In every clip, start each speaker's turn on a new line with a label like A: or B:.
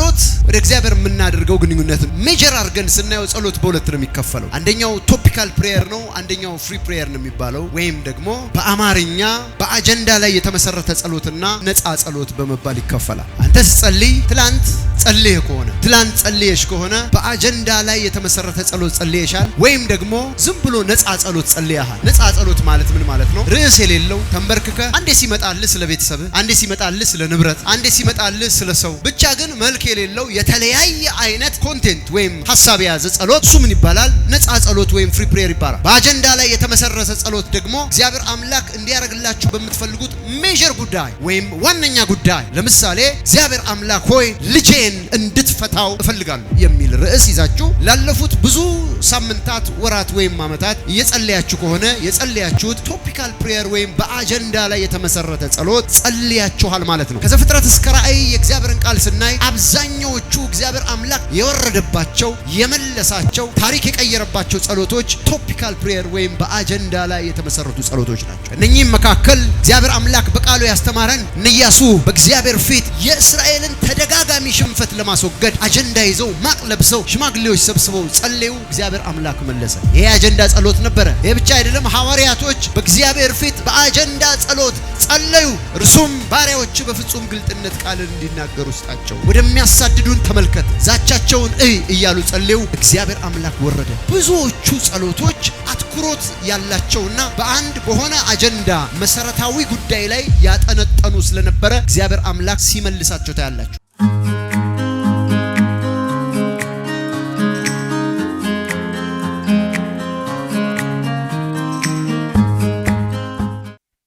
A: ጸሎት ወደ እግዚአብሔር የምናደርገው ግንኙነት major አድርገን ስናየው ጸሎት በሁለት ነው የሚከፈለው። አንደኛው topical prayer ነው፣ አንደኛው free prayer ነው የሚባለው፣ ወይም ደግሞ በአማርኛ በአጀንዳ ላይ የተመሰረተ ጸሎትና ነፃ ጸሎት በመባል ይከፈላል። አንተ ስትጸልይ ትላንት ጸልየህ ከሆነ፣ ትላንት ጸልየሽ ከሆነ በአጀንዳ ላይ የተመሰረተ ጸሎት ጸልየሻል፣ ወይም ደግሞ ዝም ብሎ ነፃ ጸሎት ጸልየሃል። ነፃ ጸሎት ማለት ምን ማለት ነው? ርዕስ የሌለው ተንበርክከ አንዴ ሲመጣልህ ስለ ቤተሰብህ፣ አንዴ ሲመጣልህ ስለ ንብረት፣ አንዴ ሲመጣልህ ስለ ሰው፣ ብቻ ግን መልክ የሌለው የተለያየ አይነት content ወይም ሀሳብ የያዘ ጸሎት እሱ ምን ይባላል? ነፃ ጸሎት ወይም free prayer ይባላል። በአጀንዳ ላይ የተመሰረተ ጸሎት ደግሞ እግዚአብሔር አምላክ እንዲያደርግላችሁ በምትፈልጉት major ጉዳይ ወይም ዋነኛ ጉዳይ፣ ለምሳሌ እግዚአብሔር አምላክ ሆይ ልጄን እንድትፈታው እፈልጋለሁ የሚል ርዕስ ይዛችሁ ላለፉት ብዙ ሳምንታት፣ ወራት ወይም ዓመታት እየጸለያችሁ ከሆነ የጸለያችሁት topical prayer ወይም በአጀንዳ ላይ የተመሰረተ ጸሎት ጸልያችኋል ማለት ነው። ከዘፍጥረት እስከ ራእይ የእግዚአብሔርን ቃል ስናይ አብዛኛዎቹ እግዚአብሔር አምላክ የወረደባቸው፣ የመለሳቸው፣ ታሪክ የቀየረባቸው ጸሎቶች topical prayer ወይም በአጀንዳ ላይ የተመሰረቱ ጸሎቶች ናቸው። እነኚህም መካከል እግዚአብሔር አምላክ በቃሉ ያስተማረን እነ ኢያሱ በእግዚአብሔር ፊት የእስራኤልን ተደጋጋሚ ሽንፈት ለማስወገድ አጀንዳ ይዘው ማቅ ለብሰው ሽማግሌዎች ሰብስበው ጸለዩ። እግዚአብሔር አምላክ መለሰ። ይሄ አጀንዳ ጸሎት ነበረ። ይሄ ብቻ አይደለም። ሐዋርያቶች በእግዚአብሔር ፊት በአጀንዳ ጸሎት ጸለዩ። እርሱም ባሪያዎች በፍጹም ግልጥነት ቃልን እንዲናገሩ ስጣቸው፣ ወደሚያሳድዱን ተመልከት፣ ዛቻቸውን እይ እያሉ ጸለዩ። እግዚአብሔር አምላክ ወረደ። ብዙዎቹ ጸሎቶች አትኩሮት ያላቸውና በአንድ በሆነ አጀንዳ መሰረታዊ ጉዳይ ላይ ያጠነጠኑ ስለነበረ እግዚአብሔር አምላክ ሲመልሳቸው ታያላችሁ።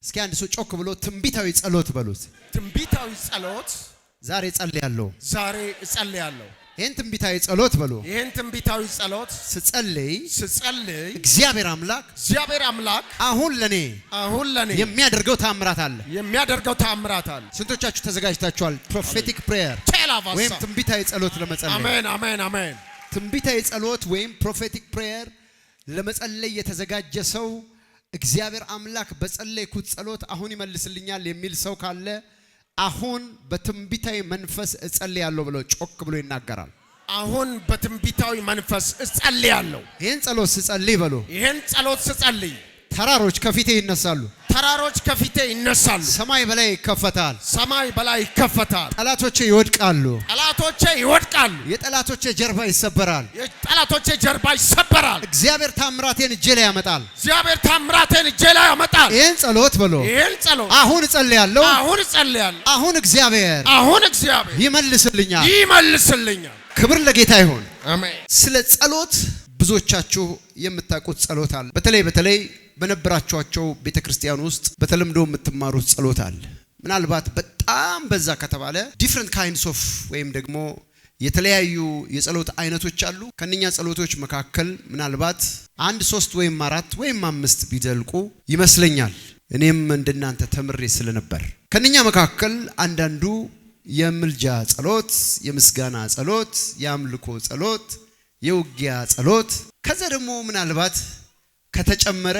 A: እስኪ አንድ ሰው ጮክ ብሎ ትንቢታዊ ጸሎት በሉት።
B: ትንቢታዊ ጸሎት።
A: ዛሬ ጸልያለሁ።
B: ዛሬ እጸልያለሁ።
A: ይህን ትንቢታዊ ጸሎት በሉ።
B: ይህን ትንቢታዊ ጸሎት
A: ስጸልይ
B: ስጸልይ
A: እግዚአብሔር አምላክ
B: እግዚአብሔር አምላክ
A: አሁን ለኔ
B: አሁን ለኔ
A: የሚያደርገው ታምራት አለ።
B: የሚያደርገው ታምራት አለ።
A: ስንቶቻችሁ ተዘጋጅታችኋል? Prophetic prayer
B: ቴላቫሳ
A: ወይም ትንቢታዊ ጸሎት ለመጸለይ።
B: አሜን፣ አሜን፣ አሜን።
A: ትንቢታዊ ጸሎት ወይም prophetic prayer ለመጸለይ የተዘጋጀ ሰው፣ እግዚአብሔር አምላክ በጸለይኩት ጸሎት አሁን ይመልስልኛል የሚል ሰው ካለ አሁን በትንቢታዊ መንፈስ እጸልያለሁ ብሎ ጮክ ብሎ ይናገራል።
B: አሁን በትንቢታዊ መንፈስ እጸልያለሁ።
A: ይህን ጸሎት ስጸልይ በሉ።
B: ይህን ጸሎት ስጸልይ
A: ተራሮች ከፊቴ ይነሳሉ፣
B: ተራሮች ከፊቴ ይነሳሉ፣
A: ሰማይ በላይ ይከፈታል፣
B: ሰማይ በላይ ይከፈታል፣
A: ጠላቶቼ ይወድቃሉ፣
B: ጠላቶቼ ይወድቃሉ፣
A: የጠላቶቼ ጀርባ ይሰበራል።
B: የጠላቶቼ ጀርባ ይሰበራል።
A: እግዚአብሔር ታምራቴን እጄ ላይ ያመጣል።
B: እግዚአብሔር ታምራቴን እጄ ላይ ያመጣል።
A: ይህን ጸሎት በሉ
B: ይህን ጸሎት
A: አሁን እጸልያለሁ።
B: አሁን እጸልያለሁ።
A: አሁን እግዚአብሔር
B: አሁን እግዚአብሔር
A: ይመልስልኛል።
B: ይመልስልኛል።
A: ክብር ለጌታ ይሁን።
B: አሜን።
A: ስለ ጸሎት ብዙዎቻችሁ የምታውቁት ጸሎት አለ። በተለይ በተለይ በነበራችኋቸው ቤተ ክርስቲያን ውስጥ በተለምዶ የምትማሩት ጸሎት አለ። ምናልባት በጣም በዛ ከተባለ different kinds of ወይም ደግሞ የተለያዩ የጸሎት አይነቶች አሉ። ከነኛ ጸሎቶች መካከል ምናልባት አንድ ሶስት ወይም አራት ወይም አምስት ቢደልቁ ይመስለኛል። እኔም እንደናንተ ተምሬ ስለነበር ከነኛ መካከል አንዳንዱ የምልጃ ጸሎት፣ የምስጋና ጸሎት፣ የአምልኮ ጸሎት፣ የውጊያ ጸሎት፣ ከዛ ደግሞ ምናልባት ከተጨመረ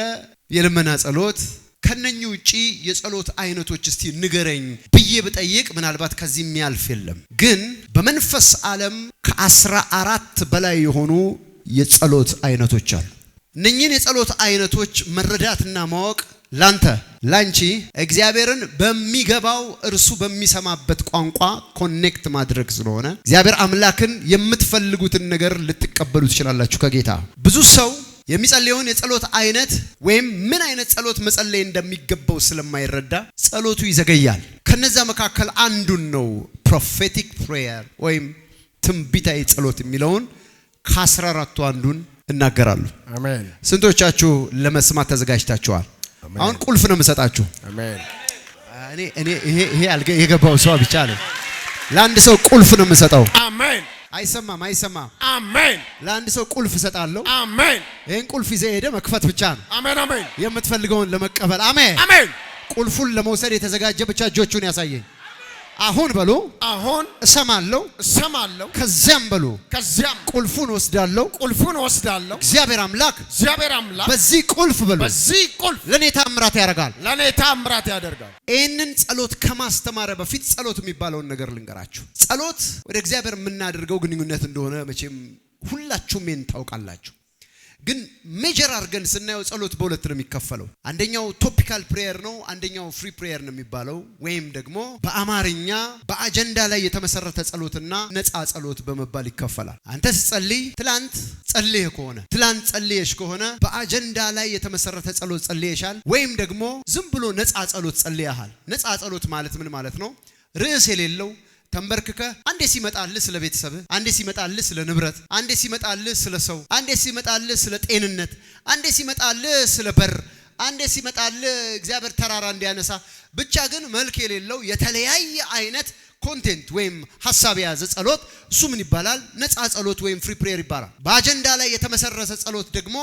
A: የልመና ጸሎት፣ ከነኚህ ውጪ የጸሎት አይነቶች እስቲ ንገረኝ ብዬ ብጠይቅ ምናልባት ከዚህ የሚያልፍ የለም። ግን በመንፈስ ዓለም ከ14 በላይ የሆኑ የጸሎት አይነቶች አሉ። እነኚህን የጸሎት አይነቶች መረዳትና ማወቅ ላንተ ላንቺ እግዚአብሔርን በሚገባው እርሱ በሚሰማበት ቋንቋ connect ማድረግ ስለሆነ እግዚአብሔር አምላክን የምትፈልጉትን ነገር ልትቀበሉ ትችላላችሁ ከጌታ። ብዙ ሰው የሚጸልየውን የጸሎት አይነት ወይም ምን አይነት ጸሎት መጸለይ እንደሚገባው ስለማይረዳ ጸሎቱ ይዘገያል። ከነዛ መካከል አንዱን ነው prophetic prayer ወይም ትንቢታዊ ጸሎት የሚለውን ከ14ቱ አንዱን እናገራለሁ።
B: አሜን።
A: ስንቶቻችሁ ለመስማት ተዘጋጅታችኋል? አሁን ቁልፍ ነው የምሰጣችሁ።
B: አሜን።
A: እኔ ይሄ የገባው ሰው ብቻ ነው። ለአንድ ሰው ቁልፍ ነው የምሰጠው።
B: አሜን።
A: አይሰማም፣ አይሰማም።
B: አሜን።
A: ለአንድ ሰው ቁልፍ እሰጣለሁ።
B: አሜን።
A: ይህን ቁልፍ ይዘህ ሄደህ መክፈት ብቻ ነው
B: አሜን። አሜን።
A: የምትፈልገውን ለመቀበል። አሜን።
B: አሜን።
A: ቁልፉን ለመውሰድ የተዘጋጀ ብቻ እጆቹን ያሳየኝ። አሁን በሉ
B: አሁን
A: እሰማለሁ፣
B: እሰማለሁ፣
A: ከዚያም በሉ
B: ከዚያም
A: ቁልፉን ወስዳለሁ።
B: ቁልፉን ወስዳለሁ።
A: እግዚአብሔር አምላክ
B: እግዚአብሔር አምላክ
A: በዚህ ቁልፍ በሉ
B: በዚህ ቁልፍ
A: ለእኔ ታምራት ያደርጋል።
B: ለእኔ ታምራት ያደርጋል።
A: ይህንን ጸሎት ከማስተማረ በፊት ጸሎት የሚባለውን ነገር ልንገራችሁ። ጸሎት ወደ እግዚአብሔር የምናደርገው ግንኙነት እንደሆነ መቼም ሁላችሁም ይህን ታውቃላችሁ። ግን major አድርገን ስናየው ጸሎት በሁለት ነው የሚከፈለው። አንደኛው topical prayer ነው፣ አንደኛው free prayer ነው የሚባለው፣ ወይም ደግሞ በአማርኛ በአጀንዳ ላይ የተመሰረተ ጸሎትና ነፃ ጸሎት በመባል ይከፈላል። አንተ ስትጸልይ ትላንት ጸልየህ ከሆነ፣ ትላንት ጸልየሽ ከሆነ በአጀንዳ ላይ የተመሰረተ ጸሎት ጸልየሻል፣ ወይም ደግሞ ዝም ብሎ ነፃ ጸሎት ጸልየሃል። ነፃ ጸሎት ማለት ምን ማለት ነው? ርዕስ የሌለው፣ ተንበርክከህ አንዴ ሲመጣልህ ስለ ቤተሰብህ፣ አንዴ ሲመጣልህ ስለ ንብረት፣ አንዴ ሲመጣልህ ስለ ሰው፣ አንዴ ሲመጣልህ ስለ ጤንነት፣ አንዴ ሲመጣልህ ስለ በር፣ አንዴ ሲመጣልህ እግዚአብሔር ተራራ እንዲያነሳ፣ ብቻ ግን መልክ የሌለው የተለያየ አይነት content ወይም ሀሳብ የያዘ ጸሎት እሱ ምን ይባላል? ነፃ ጸሎት ወይም free prayer ይባላል። በአጀንዳ ላይ የተመሰረተ ጸሎት ደግሞ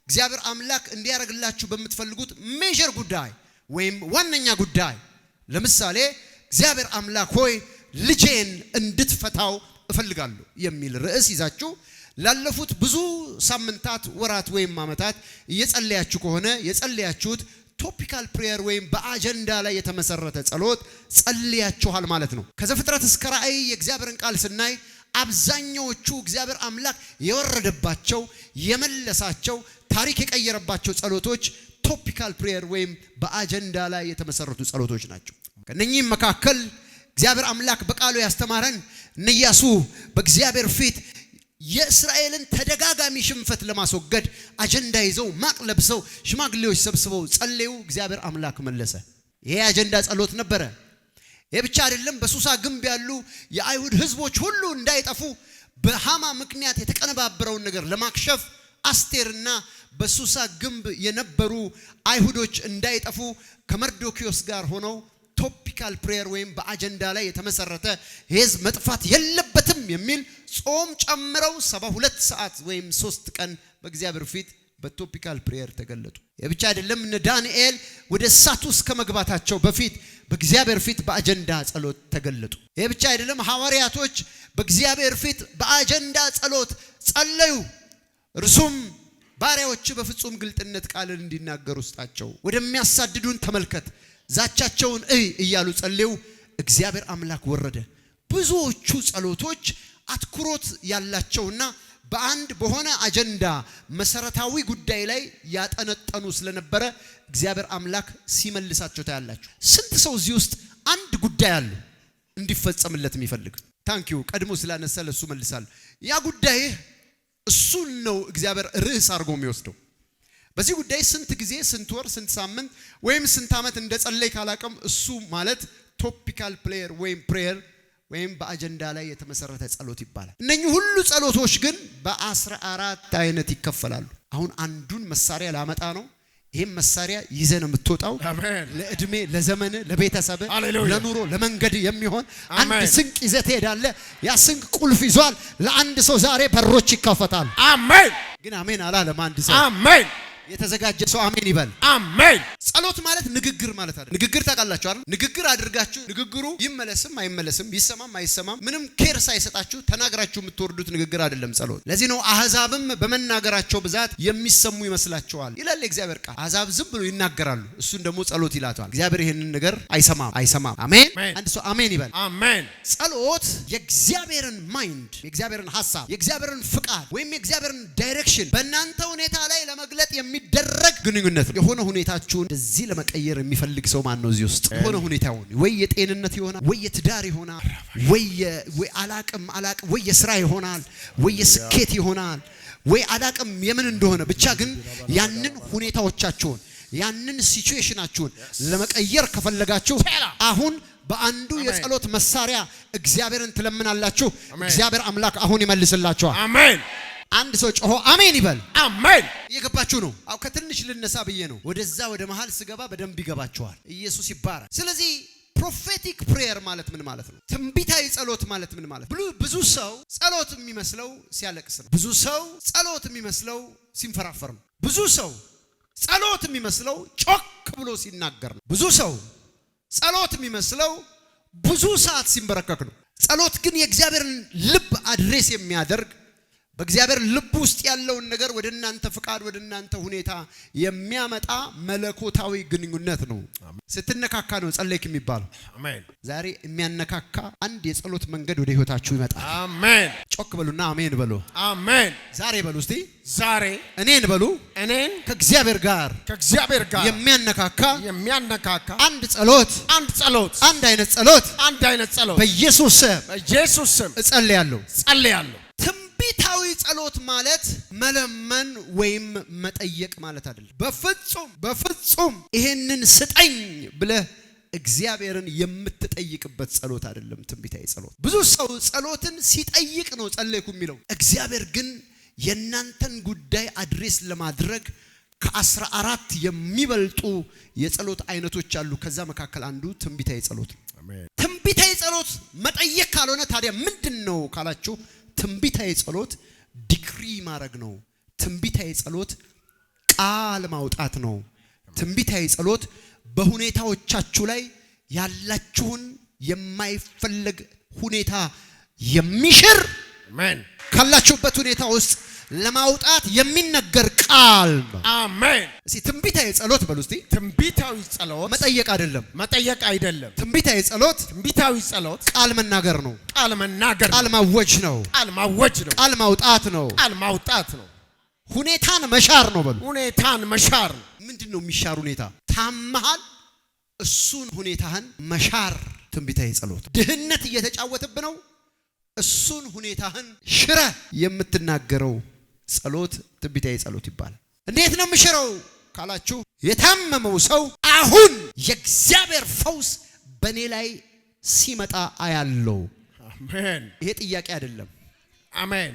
A: እግዚአብሔር አምላክ እንዲያደርግላችሁ በምትፈልጉት major ጉዳይ ወይም ዋነኛ ጉዳይ፣ ለምሳሌ እግዚአብሔር አምላክ ሆይ ልጄን እንድትፈታው እፈልጋለሁ የሚል ርዕስ ይዛችሁ ላለፉት ብዙ ሳምንታት፣ ወራት ወይም ዓመታት እየጸለያችሁ ከሆነ የጸለያችሁት topical prayer ወይም በአጀንዳ ላይ የተመሰረተ ጸሎት ጸልያችኋል ማለት ነው። ከዘፍጥረት እስከ ራእይ የእግዚአብሔርን ቃል ስናይ አብዛኛዎቹ እግዚአብሔር አምላክ የወረደባቸው፣ የመለሳቸው፣ ታሪክ የቀየረባቸው ጸሎቶች topical prayer ወይም በአጀንዳ ላይ የተመሰረቱ ጸሎቶች ናቸው። ከነኚህም መካከል እግዚአብሔር አምላክ በቃሉ ያስተማረን እነ ኢያሱ በእግዚአብሔር ፊት የእስራኤልን ተደጋጋሚ ሽንፈት ለማስወገድ አጀንዳ ይዘው፣ ማቅ ለብሰው፣ ሽማግሌዎች ሰብስበው ጸለዩ። እግዚአብሔር አምላክ መለሰ። ይሄ አጀንዳ ጸሎት ነበረ። ይህ ብቻ አይደለም። በሱሳ ግንብ ያሉ የአይሁድ ሕዝቦች ሁሉ እንዳይጠፉ በሃማ ምክንያት የተቀነባበረውን ነገር ለማክሸፍ፣ አስቴርና በሱሳ ግንብ የነበሩ አይሁዶች እንዳይጠፉ ከመርዶኪዮስ ጋር ሆነው topical prayer ወይም በአጀንዳ ላይ የተመሰረተ ህዝብ መጥፋት የለበትም የሚል ጾም ጨምረው 72 ሰዓት ወይም 3 ቀን በእግዚአብሔር ፊት በ topical prayer ተገለጡ። ይህ ብቻ አይደለም። እነ ዳንኤል ወደ እሳት ውስጥ ከመግባታቸው በፊት በእግዚአብሔር ፊት በአጀንዳ ጸሎት ተገለጡ። ይህ ብቻ አይደለም። ሐዋርያቶች በእግዚአብሔር ፊት በአጀንዳ ጸሎት ጸለዩ። እርሱም ባሪያዎችህ በፍጹም ግልጥነት ቃልን እንዲናገሩ ስጣቸው፣ ወደሚያሳድዱን ተመልከት፣ ዛቻቸውን እይ እያሉ ጸለዩ። እግዚአብሔር አምላክ ወረደ። ብዙዎቹ ጸሎቶች አትኩሮት ያላቸውና በአንድ በሆነ አጀንዳ መሰረታዊ ጉዳይ ላይ ያጠነጠኑ ስለነበረ እግዚአብሔር አምላክ ሲመልሳቸው ታያላችሁ። ስንት ሰው እዚህ ውስጥ አንድ ጉዳይ አለ እንዲፈጸምለት የሚፈልግ? Thank you፣ ቀድሞ ስላነሳ ለእሱ መልሳለሁ። ያ ጉዳይ እሱን ነው እግዚአብሔር ርዕስ አድርጎ የሚወስደው። በዚህ ጉዳይ ስንት ጊዜ፣ ስንት ወር፣ ስንት ሳምንት ወይም ስንት ዓመት እንደጸለይክ አላቅም፣ እሱ ማለት topical prayer ወይም prayer ወይም በአጀንዳ ላይ የተመሰረተ ጸሎት ይባላል። እነኚህ ሁሉ ጸሎቶች ግን በ14 አይነት ይከፈላሉ። አሁን አንዱን መሳሪያ ላመጣ ነው። ይህም መሳሪያ ይዘህ ነው የምትወጣው።
B: አሜን።
A: ለእድሜ፣ ለዘመን፣ ለቤተሰብ፣
B: ሃሌሉያ።
A: ለኑሮ፣ ለመንገድ የሚሆን አንድ
B: አሜን።
A: ስንቅ ይዘህ ትሄዳለህ። ያ ስንቅ ቁልፍ ይዟል። ለአንድ ሰው ዛሬ በሮች ይከፈታሉ።
B: አሜን።
A: ግን አሜን አላለም አንድ ሰው።
B: አሜን።
A: የተዘጋጀ ሰው አሜን ይበል።
B: አሜን።
A: ጸሎት ማለት ንግግር ማለት አይደለም። ንግግር ታውቃላችሁ አይደል? ንግግር አድርጋችሁ ንግግሩ ይመለስም አይመለስም፣ ይሰማም አይሰማም ምንም care ሳይሰጣችሁ ተናግራችሁ የምትወርዱት ንግግር አይደለም ጸሎት። ለዚህ ነው አህዛብም በመናገራቸው ብዛት የሚሰሙ ይመስላቸዋል ይላል የእግዚአብሔር ቃል። አህዛብ ዝም ብሎ ይናገራሉ፣ እሱን ደግሞ ጸሎት ይላቸዋል። እግዚአብሔር ይህንን ነገር አይሰማም፣ አይሰማም። አሜን።
B: አሜን።
A: አንድ ሰው አሜን ይበል።
B: አሜን።
A: ጸሎት የእግዚአብሔርን mind፣ የእግዚአብሔርን ሀሳብ፣ የእግዚአብሔርን ፍቃድ ወይም የእግዚአብሔርን direction በእናንተ ሁኔታ ላይ ለመግለጥ የሚደረግ ግንኙነት ነው። የሆነ ሁኔታችሁን እንደዚህ ለመቀየር የሚፈልግ ሰው ማን ነው እዚህ ውስጥ? የሆነ ሁኔታውን ወይ የጤንነት ይሆናል፣ ወይ የትዳር ይሆናል፣ ወይ አላቅም አላቅም፣ ወይ የስራ ይሆናል፣ ወይ የስኬት ይሆናል፣ ወይ አላቅም የምን እንደሆነ፣ ብቻ ግን ያንን ሁኔታዎቻችሁን፣ ያንን situation ኣችሁን ለመቀየር ከፈለጋችሁ አሁን በአንዱ የጸሎት መሳሪያ እግዚአብሔርን ትለምናላችሁ።
B: አሜን።
A: እግዚአብሔር አምላክ አሁን ይመልስላችኋል።
B: አሜን።
A: አንድ ሰው ጮሆ አሜን ይበል።
B: አሜን።
A: እየገባችሁ ነው? አው ከትንሽ ልነሳ ብዬ ነው። ወደዛ ወደ መሃል ስገባ በደንብ ይገባችኋል። ኢየሱስ ይባረክ። ስለዚህ prophetic prayer ማለት ምን ማለት ነው? ትንቢታዊ ጸሎት ማለት ምን ማለት ነው? ብዙ ሰው ጸሎት የሚመስለው ሲያለቅስ ነው። ብዙ ሰው ጸሎት የሚመስለው ሲንፈራፈር ነው። ብዙ ሰው ጸሎት የሚመስለው ጮክ ብሎ ሲናገር ነው። ብዙ ሰው ጸሎት የሚመስለው ብዙ ሰዓት ሲንበረከክ ነው። ጸሎት ግን የእግዚአብሔርን ልብ address የሚያደርግ፣ በእግዚአብሔር ልብ ውስጥ ያለውን ነገር ወደ እናንተ ፍቃድ፣ ወደ እናንተ ሁኔታ የሚያመጣ መለኮታዊ ግንኙነት ነው። ስትነካካ ነው ጸለይክ የሚባለው።
B: አሜን።
A: ዛሬ የሚያነካካ አንድ የጸሎት መንገድ ወደ ህይወታችሁ ይመጣል።
B: አሜን።
A: ጮክ በሉና አሜን በሉ።
B: አሜን።
A: ዛሬ በሉ እስቲ።
B: ዛሬ።
A: እኔን በሉ።
B: እኔን።
A: ከእግዚአብሔር ጋር
B: ከእግዚአብሔር ጋር
A: የሚያነካካ
B: የሚያነካካ
A: አንድ ጸሎት፣
B: አንድ ጸሎት፣
A: አንድ አይነት ጸሎት፣
B: አንድ አይነት ጸሎት
A: በኢየሱስ ስም
B: በኢየሱስ ስም
A: እጸልያለሁ።
B: ጸልያለሁ።
A: ትንቢታዊ ጸሎት ማለት መለመን ወይም መጠየቅ ማለት አይደለም። በፍጹም በፍጹም ይሄንን ስጠኝ ብለህ እግዚአብሔርን የምትጠይቅበት ጸሎት አይደለም ትንቢታዊ ጸሎት። ብዙ ሰው ጸሎትን ሲጠይቅ ነው ጸለይኩ የሚለው። እግዚአብሔር ግን የእናንተን ጉዳይ address ለማድረግ ከ14 የሚበልጡ የጸሎት አይነቶች አሉ። ከዛ መካከል አንዱ ትንቢታዊ ጸሎት ነው።
B: አሜን።
A: ትንቢታዊ ጸሎት መጠየቅ ካልሆነ ታዲያ ምንድን ነው ካላችሁ፣ ትንቢታዊ ጸሎት decree ማድረግ ነው። ትንቢታዊ ጸሎት ቃል ማውጣት ነው። ትንቢታዊ ጸሎት በሁኔታዎቻችሁ ላይ ያላችሁን የማይፈለግ ሁኔታ የሚሽር፣
B: አሜን።
A: ካላችሁበት ሁኔታ ውስጥ ለማውጣት የሚነገር ቃል ነው።
B: አሜን።
A: እስቲ ትንቢታዊ ጸሎት በሉ እስቲ።
B: ትንቢታዊ ጸሎት
A: መጠየቅ አይደለም።
B: መጠየቅ አይደለም።
A: ትንቢታዊ ጸሎት
B: ትንቢታዊ ጸሎት
A: ቃል መናገር ነው።
B: ቃል መናገር
A: ቃል
B: ነው።
A: ማወጅ ነው።
B: ቃል ማወጅ ነው።
A: ቃል ማውጣት ነው።
B: ቃል ማውጣት ነው።
A: ሁኔታን መሻር ነው በሉ።
B: ሁኔታን መሻር ነው።
A: ምንድን ነው የሚሻር ሁኔታ? ታመሃል፣ እሱን ሁኔታህን መሻር ትንቢታዊ ጸሎት። ድህነት እየተጫወተብህ ነው፣ እሱን ሁኔታህን ሽረህ የምትናገረው ጸሎት ትንቢታዊ ጸሎት ይባላል። እንዴት ነው የምሽረው ካላችሁ፣ የታመመው ሰው አሁን የእግዚአብሔር ፈውስ በእኔ ላይ ሲመጣ አያለው።
B: አሜን።
A: ይሄ ጥያቄ አይደለም።
B: አሜን።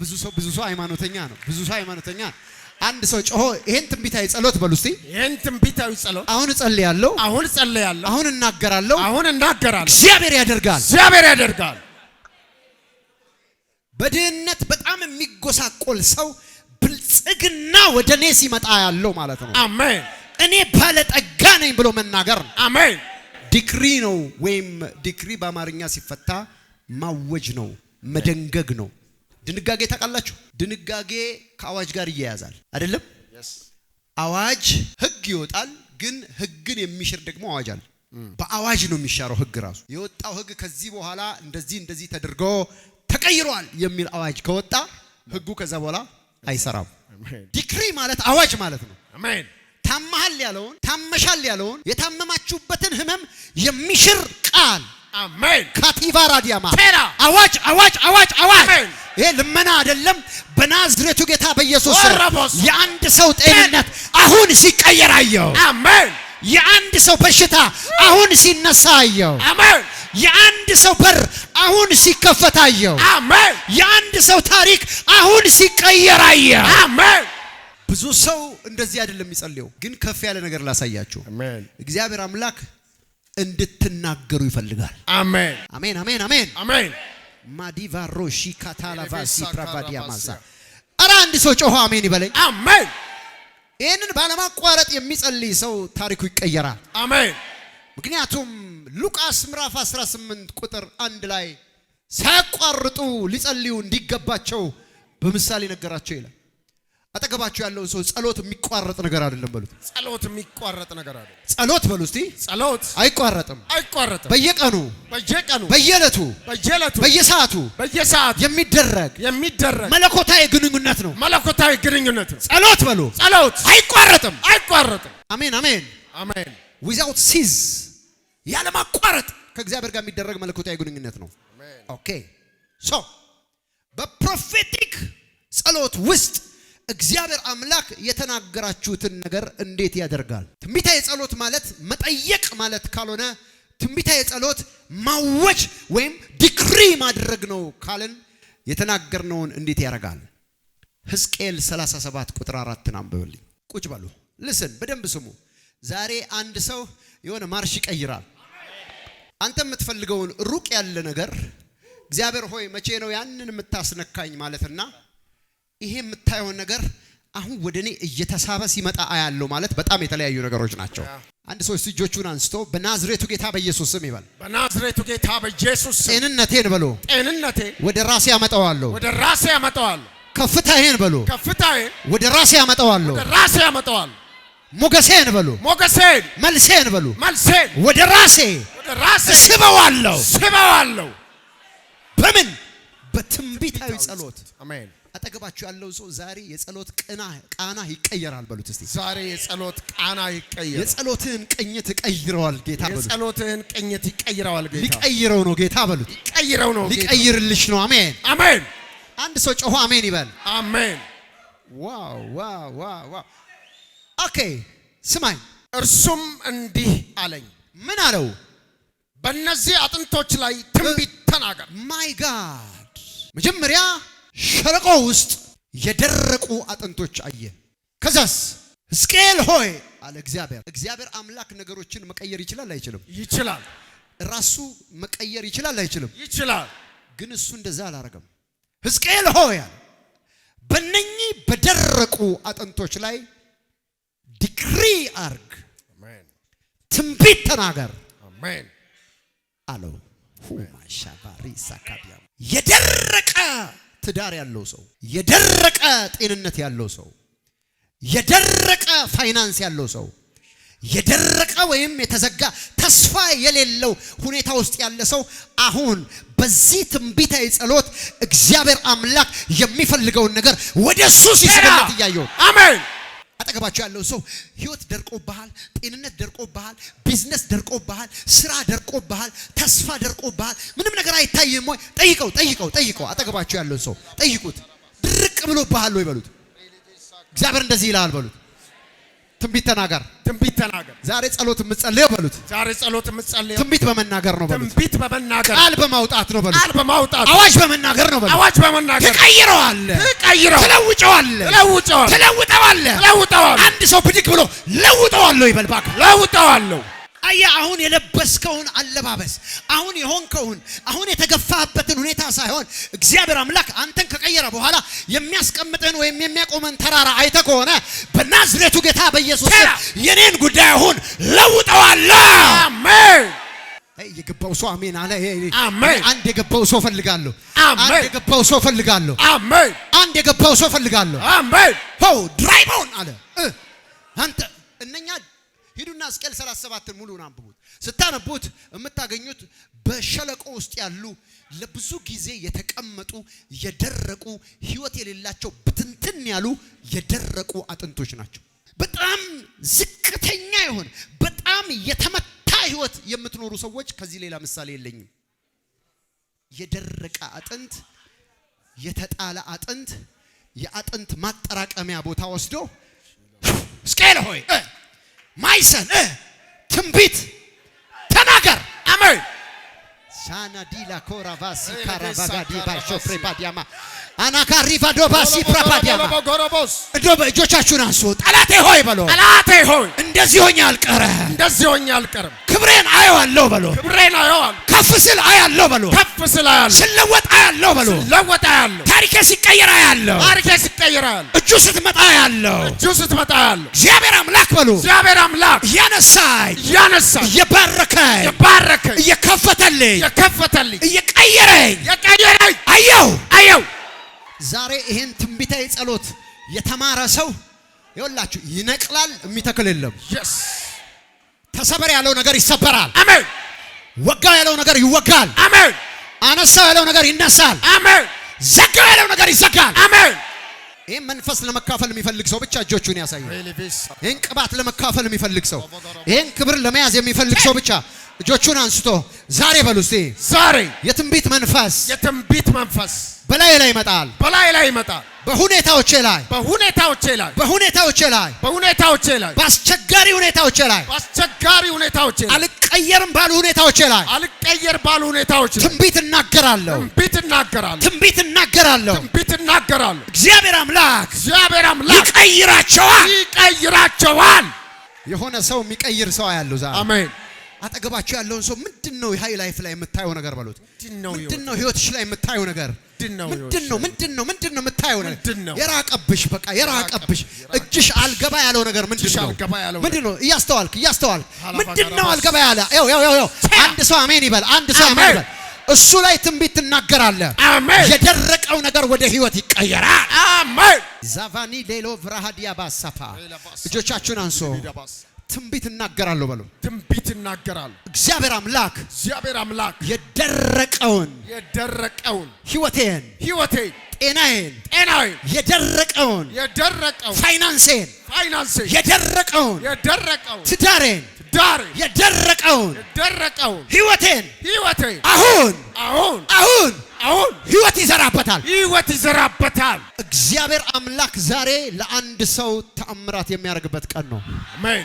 A: ብዙ ሰው ሃይማኖተኛ ነው። ብዙ ሰው ሃይማኖተኛ ነው። አንድ ሰው ጮሆ ይሄን ትንቢታዊ ጸሎት በሉ እስቲ።
B: ይህን ትንቢታዊ ጸሎት
A: አሁን እጸልያለሁ፣
B: አሁን ጸልያለሁ፣
A: አሁን እናገራለሁ፣
B: አሁን እናገራለሁ።
A: እግዚአብሔር ያደርጋል።
B: እግዚአብሔር ያደርጋል።
A: በድህነት በጣም የሚጎሳቆል ሰው ብልጽግና ወደ እኔ ሲመጣ ያለው ማለት ነው።
B: አሜን።
A: እኔ ባለጠጋ ነኝ ብሎ መናገር ነው።
B: አሜን።
A: Decree ነው፣ ወይም decree በአማርኛ ሲፈታ ማወጅ ነው፣ መደንገግ ነው። ድንጋጌ ታውቃላችሁ? ድንጋጌ ከአዋጅ ጋር ይያያዛል አይደለም? አዋጅ ህግ ይወጣል፣ ግን ህግን የሚሽር ደግሞ አዋጅ አለ። በአዋጅ ነው የሚሻረው ህግ ራሱ። የወጣው ህግ ከዚህ በኋላ እንደዚህ እንደዚህ ተደርጎ ተቀይሯል የሚል አዋጅ ከወጣ ህጉ ከዛ በኋላ አይሰራም። Decree ማለት አዋጅ ማለት ነው።
B: አሜን።
A: ታመሃል ያለውን፣ ታመሻል ያለውን፣ የታመማችሁበትን ህመም የሚሽር ቃል።
B: አሜን።
A: ካቲቫራ ዲያማ።
B: ቴራ።
A: አዋጅ፣ አዋጅ፣ አዋጅ፣ አዋጅ!
B: አሜን።
A: ይሄ ልመና አይደለም። በናዝሬቱ ጌታ በኢየሱስ ስም
B: ወረቦስ።
A: የአንድ ሰው ጤንነት አሁን ሲቀየር አየው።
B: አሜን።
A: የአንድ ሰው በሽታ አሁን ሲነሳ አየው።
B: አሜን።
A: የአንድ ሰው በር አሁን ሲከፈት አየው።
B: አሜን።
A: የአንድ ሰው ታሪክ አሁን ሲቀየር አየው።
B: አሜን።
A: ብዙ ሰው እንደዚህ አይደለም የሚጸልየው፣ ግን ከፍ ያለ ነገር ላሳያችሁ።
B: አሜን።
A: እግዚአብሔር አምላክ እንድትናገሩ ይፈልጋል።
B: አሜን።
A: አሜን፣ አሜን፣ አሜን።
B: አሜን።
A: ማዲቫሮ ሺካታላቫሲ ፕራቫዲያ ማሳ። ኧረ አንድ ሰው ጮሆ አሜን ይበለኝ።
B: አሜን።
A: ይህንን ባለማቋረጥ የሚጸልይ ሰው ታሪኩ ይቀየራል።
B: አሜን።
A: ምክንያቱም ሉቃስ ምዕራፍ 18 ቁጥር 1 ላይ ሳያቋርጡ ሊጸልዩ እንዲገባቸው በምሳሌ ነገራቸው ይላል። አጠገባቸው ያለውን ሰው ጸሎት የሚቋረጥ ነገር አይደለም በሉት።
B: ጸሎት የሚቋረጥ ነገር አይደለም።
A: ጸሎት በሉ እስቲ።
B: ጸሎት
A: አይቋረጥም።
B: አይቋረጥም።
A: በየቀኑ፣
B: በየቀኑ፣
A: በየዕለቱ፣
B: በየዕለቱ፣
A: በየሰዓቱ
B: በየሰዓቱ
A: የሚደረግ
B: የሚደረግ
A: መለኮታዊ ግንኙነት ነው።
B: መለኮታዊ ግንኙነት ነው።
A: ጸሎት በሉ።
B: ጸሎት
A: አይቋረጥም።
B: አይቋረጥም።
A: አሜን፣ አሜን።
B: አሜን።
A: Without cease፣ ያለማቋረጥ ከእግዚአብሔር ጋር የሚደረግ መለኮታዊ ግንኙነት ነው። Okay, so በ prophetic ጸሎት ውስጥ እግዚአብሔር አምላክ የተናገራችሁትን ነገር እንዴት ያደርጋል? ትንቢታዊ ጸሎት ማለት መጠየቅ ማለት ካልሆነ፣ ትንቢታዊ ጸሎት ማወጅ ወይም decree ማድረግ ነው ካልን የተናገርነውን እንዴት ያደርጋል? ሕዝቅኤል 37 ቁጥር 4ን አንብብልኝ። ቁጭ በሉ። Listen፣ በደንብ ስሙ። ዛሬ አንድ ሰው የሆነ ማርሽ ይቀይራል። አንተ የምትፈልገውን ሩቅ ያለ ነገር እግዚአብሔር ሆይ መቼ ነው ያንን የምታስነካኝ ማለትና ይሄ የምታየውን ነገር አሁን ወደ እኔ እየተሳበ ሲመጣ አያለው ማለት በጣም የተለያዩ ነገሮች ናቸው። አንድ ሰው እጆቹን አንስቶ በናዝሬቱ ጌታ በኢየሱስ ስም ይበል።
B: በናዝሬቱ ጌታ በኢየሱስ ስም
A: ጤንነቴን በሎ፣
B: ጤንነቴን
A: ወደ ራሴ አመጣዋለሁ።
B: ወደ ራሴ አመጣዋለሁ።
A: ከፍታዬን በሎ፣
B: ከፍታዬን
A: ወደ ራሴ አመጣዋለሁ።
B: ወደ ራሴ አመጣዋለሁ።
A: ሞገሴን በሉ፣
B: ሞገሴን
A: መልሴን በሉ፣
B: መልሴን
A: ወደ ራሴ
B: ወደ ራሴ
A: ስበዋለሁ።
B: ስበዋለሁ።
A: በምን? በትንቢታዊ ጸሎት።
B: አሜን።
A: አጠገባችሁ ያለው ሰው ዛሬ የጸሎት ቃና ይቀየራል በሉት እስቲ።
B: ዛሬ የጸሎት ቃና ይቀየራል።
A: የጸሎትህን ቅኝት ይቀይረዋል ጌታ በሉት።
B: የጸሎትህን ቅኝት ይቀይረዋል ጌታ።
A: ሊቀይረው ነው ጌታ በሉት።
B: ሊቀይረው ነው ጌታ።
A: ሊቀይርልሽ ነው። አሜን።
B: አሜን።
A: አንድ ሰው ጮሆ አሜን ይበል።
B: አሜን።
A: Wow wow wow wow። Okay ስማኝ።
B: እርሱም እንዲህ አለኝ፣
A: ምን አለው?
B: በእነዚህ አጥንቶች ላይ ትንቢት ተናገር።
A: My God። መጀመሪያ ሸለቆ ውስጥ የደረቁ አጥንቶች አየ። ከዛስ ሕዝቅኤል ሆይ አለ እግዚአብሔር። እግዚአብሔር አምላክ ነገሮችን መቀየር ይችላል አይችልም?
B: ይችላል።
A: ራሱ መቀየር ይችላል አይችልም?
B: ይችላል።
A: ግን እሱ እንደዛ አላረገም። ሕዝቅኤል ሆይ አለ በእነኚህ በደረቁ አጥንቶች ላይ decree አርግ፣
B: አሜን።
A: ትንቢት ተናገር
B: አሜን።
A: አለው። ሁማሻባሪ ሳካቢያ የደረቀ ትዳር ያለው ሰው፣ የደረቀ ጤንነት ያለው ሰው፣ የደረቀ ፋይናንስ ያለው ሰው፣ የደረቀ ወይም የተዘጋ ተስፋ የሌለው ሁኔታ ውስጥ ያለ ሰው አሁን በዚህ ትንቢታዊ ጸሎት እግዚአብሔር አምላክ የሚፈልገውን ነገር ወደ እሱ ሲስብለት እያየሁ።
B: አሜን።
A: አጠገባቸው ያለው ሰው ህይወት ደርቆብሃል፣ ጤንነት ደርቆብሃል፣ ቢዝነስ ደርቆብሃል፣ ስራ ደርቆብሃል፣ ተስፋ ደርቆብሃል፣ ምንም ነገር አይታይም ወይ? ጠይቀው፣ ጠይቀው፣ ጠይቀው። አጠገባቸው ያለውን ሰው ጠይቁት። ድርቅ ብሎብሃል ወይ በሉት። እግዚአብሔር እንደዚህ ይልሃል በሉት። ትንቢት ተናገር።
B: ትንቢት ተናገር።
A: ዛሬ ጸሎት የምጸልየው በሉት።
B: ዛሬ ጸሎት የምጸልየው
A: ትንቢት በመናገር ነው በሉት።
B: ትንቢት በመናገር፣
A: ቃል በማውጣት ነው በሉት።
B: ቃል በማውጣት፣
A: አዋጅ በመናገር ነው በሉት።
B: አዋጅ በመናገር።
A: ትቀይረዋለህ፣
B: ትቀይረው፣
A: ትለውጨዋለህ፣
B: ትለውጨዋለህ፣
A: ትለውጠዋለህ።
B: ትለውጠዋለህ።
A: አንድ ሰው ብድግ ብሎ ለውጠዋለሁ ይበል እባክህ።
B: ለውጠዋለሁ።
A: አየህ፣ አሁን የለበስከውን አለባበስ፣ አሁን የሆንከውን፣ አሁን የተገፋህበትን ሁኔታ ሳይሆን እግዚአብሔር አምላክ አንተን ከቀየረ በኋላ የሚያስቀምጥህን ወይም የሚያቆመን ተራራ አይተህ ከሆነ በናዝሬቱ ጌታ በኢየሱስ ስም የኔን ጉዳይ አሁን ለውጠዋለሁ።
B: አሜን።
A: አይ፣ የገባው ሰው አሜን አለ።
B: አሜን።
A: አንድ የገባው ሰው ፈልጋለሁ።
B: አሜን።
A: አንድ የገባው ሰው ፈልጋለሁ።
B: አሜን።
A: አንድ የገባው ሰው ፈልጋለሁ።
B: አሜን።
A: ሆ dry bone አለ። አንተ እነኛ ሂዱና ሕዝቅኤል 37ን ሙሉውን አንብቡት። ስታነቡት የምታገኙት በሸለቆ ውስጥ ያሉ ለብዙ ጊዜ የተቀመጡ የደረቁ ህይወት የሌላቸው ብትንትን ያሉ የደረቁ አጥንቶች ናቸው። በጣም ዝቅተኛ የሆነ በጣም የተመታ ህይወት የምትኖሩ ሰዎች ከዚህ ሌላ ምሳሌ የለኝም። የደረቀ አጥንት፣ የተጣለ አጥንት፣ የአጥንት ማጠራቀሚያ ቦታ ወስዶ ሕዝቅኤል ሆይ my son ትንቢት ተናገር።
B: አሜን።
A: ሻና ዲላ ኮራቫሲ ካራቫጋዲ ባሾፍሬ ባዲያማ አናካሪቫ ዶባሲ ፕራፓዲያማ
B: ጎረቦስ።
A: እዶ በእጆቻችሁን አንሱ። ጠላቴ ሆይ በሎ፣
B: ጠላቴ ሆይ፣
A: እንደዚህ ሆኜ አልቀረም።
B: እንደዚህ ሆኜ አልቀርም።
A: ክብሬን አየዋለሁ በሎ፣
B: ክብሬን አየዋለሁ።
A: ከፍ ስል አያለሁ በሎ፣
B: ከፍ ስል አያለሁ።
A: ስለወጥ አያለሁ በሎ፣
B: ስለወጥ አያለሁ።
A: ታሪኬ ሲቀየር አያለሁ።
B: ታሪኬ ሲቀየር አያለሁ።
A: እጁ ስትመጣ አያለሁ።
B: እጁ ስትመጣ አያለሁ።
A: እግዚአብሔር አምላክ በሉ፣
B: እግዚአብሔር አምላክ
A: እያነሳኝ፣
B: እያነሳኝ፣
A: እየባረከኝ፣
B: እየባረከኝ፣
A: እየከፈተልኝ፣
B: እየከፈተልኝ፣
A: እየቀየረኝ
B: እየቀየረኝ
A: አየው።
B: አየው።
A: ዛሬ ይሄን ትንቢታዊ ጸሎት የተማረ ሰው ይኸውላችሁ ይነቅላል፣ የሚተክል የለም።
B: Yes.
A: ተሰበር ያለው ነገር ይሰበራል።
B: አሜን።
A: ወጋው ያለው ነገር ይወጋል።
B: አሜን።
A: አነሳው ያለው ነገር ይነሳል።
B: አሜን።
A: ዘጋው ያለው ነገር ይዘጋል።
B: አሜን።
A: ይህን መንፈስ ለመካፈል የሚፈልግ ሰው ብቻ እጆቹን ያሳያል። ይህን ቅባት ለመካፈል የሚፈልግ ሰው፣ ይህን ክብር ለመያዝ የሚፈልግ ሰው ብቻ እጆቹን አንስቶ ዛሬ በሉ እስቲ፣
B: ዛሬ
A: የትንቢት መንፈስ
B: የትንቢት መንፈስ
A: በላይ ላይ ይመጣል።
B: በላይ ላይ ይመጣል።
A: በሁኔታዎቼ ላይ፣
B: በሁኔታዎቼ ላይ፣
A: በሁኔታዎቼ ላይ፣
B: በሁኔታዎቼ ላይ፣
A: በአስቸጋሪ ሁኔታዎቼ ላይ፣
B: በአስቸጋሪ ሁኔታዎቼ ላይ፣
A: አልቀየርም ባሉ ሁኔታዎቼ ላይ
B: አልቀየር ባሉ ሁኔታዎች ላይ
A: ትንቢት እናገራለሁ።
B: ትንቢት እናገራለሁ።
A: ትንቢት እናገራለሁ።
B: ትንቢት እናገራለሁ።
A: እግዚአብሔር አምላክ
B: እግዚአብሔር አምላክ
A: ይቀይራቸዋል።
B: ይቀይራቸዋል።
A: የሆነ ሰው የሚቀይር ሰው ያለው ዛሬ
B: አሜን።
A: አጠገባቸው ያለውን ሰው ምንድነው high life ላይ የምታየው ነገር በሉት።
B: ምንድነው?
A: ምንድነው ህይወትሽ ላይ የምታየው ነገር?
B: ምንድነው?
A: ምንድነው? ምንድነው? ምንድነው የምታየው ነገር?
B: ምንድነው?
A: የራቀብሽ፣ በቃ የራቀብሽ፣ እጅሽ አልገባ ያለው ነገር ምንድነው?
B: አልገባ ያለው
A: ምንድነው? እያስተዋልክ እያስተዋልክ ምንድነው አልገባ ያለ? ያው ያው ያው አንድ ሰው አሜን ይበል። አንድ ሰው አሜን ይበል። እሱ ላይ ትንቢት ትናገራለህ።
B: አሜን።
A: የደረቀው ነገር ወደ ህይወት ይቀየራል።
B: አሜን።
A: ዛቫኒ ሌሎ ቭራሃዲያ ባሳፋ። እጆቻችሁን አንሶ ትንቢት እናገራለሁ በሉ።
B: ትንቢት እናገራለሁ።
A: እግዚአብሔር አምላክ፣
B: እግዚአብሔር አምላክ
A: የደረቀውን
B: የደረቀውን
A: ህይወቴን፣
B: ህይወቴን፣
A: ጤናዬን፣
B: ጤናዬን፣
A: የደረቀውን
B: የደረቀውን
A: ፋይናንሴን፣
B: ፋይናንሴን፣
A: የደረቀውን
B: የደረቀውን
A: ትዳሬን፣
B: ትዳሬን፣
A: የደረቀውን
B: የደረቀውን
A: ህይወቴን
B: ህይወቴን
A: አሁን
B: አሁን
A: አሁን
B: አሁን
A: ህይወት ይዘራበታል።
B: ህይወት ይዘራበታል።
A: እግዚአብሔር አምላክ ዛሬ ለአንድ ሰው ተአምራት የሚያደርግበት ቀን ነው።
B: አሜን።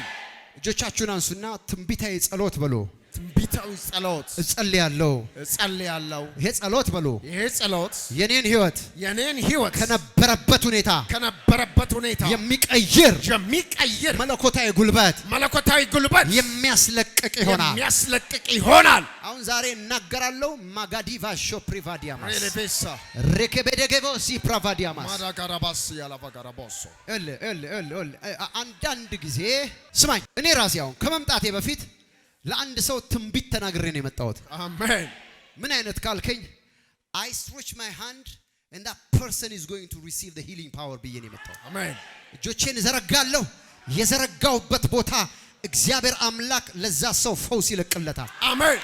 A: እጆቻችሁን አንሱና ትንቢታዊ ጸሎት በሉ።
B: ትንቢታዊ ጸሎት
A: እጸልያለሁ።
B: እጸልያለሁ።
A: ይሄ ጸሎት በሉ፣
B: ይሄ ጸሎት
A: የኔን ህይወት
B: የኔን ህይወት
A: ከነበረበት ሁኔታ
B: ከነበረበት ሁኔታ
A: የሚቀይር
B: የሚቀይር
A: መለኮታዊ ጉልበት
B: መለኮታዊ ጉልበት
A: የሚያስለቅቅ ይሆናል።
B: የሚያስለቅቅ ይሆናል።
A: አሁን ዛሬ እናገራለሁ። ማጋዲቫ ሾፕሪቫዲያማስ
B: ሬሌቬሳ
A: ሬኬቤደጌቮ ሲፕራቫዲያማስ
B: ማዳጋራባስ ያላቫጋራቦሶ።
A: እል እል እል እል አንዳንድ ጊዜ ስማኝ፣ እኔ ራሴ አሁን ከመምጣቴ በፊት ለአንድ ሰው ትንቢት ተናግሬ ነው የመጣሁት።
B: አሜን።
A: ምን አይነት ካልከኝ፣ I stretch my hand and that person is going to receive the healing power ብዬ ነው የመጣሁት።
B: አሜን።
A: እጆቼን እዘረጋለሁ። የዘረጋውበት ቦታ እግዚአብሔር አምላክ ለዛ ሰው ፈውስ ይለቅለታል።
B: አሜን።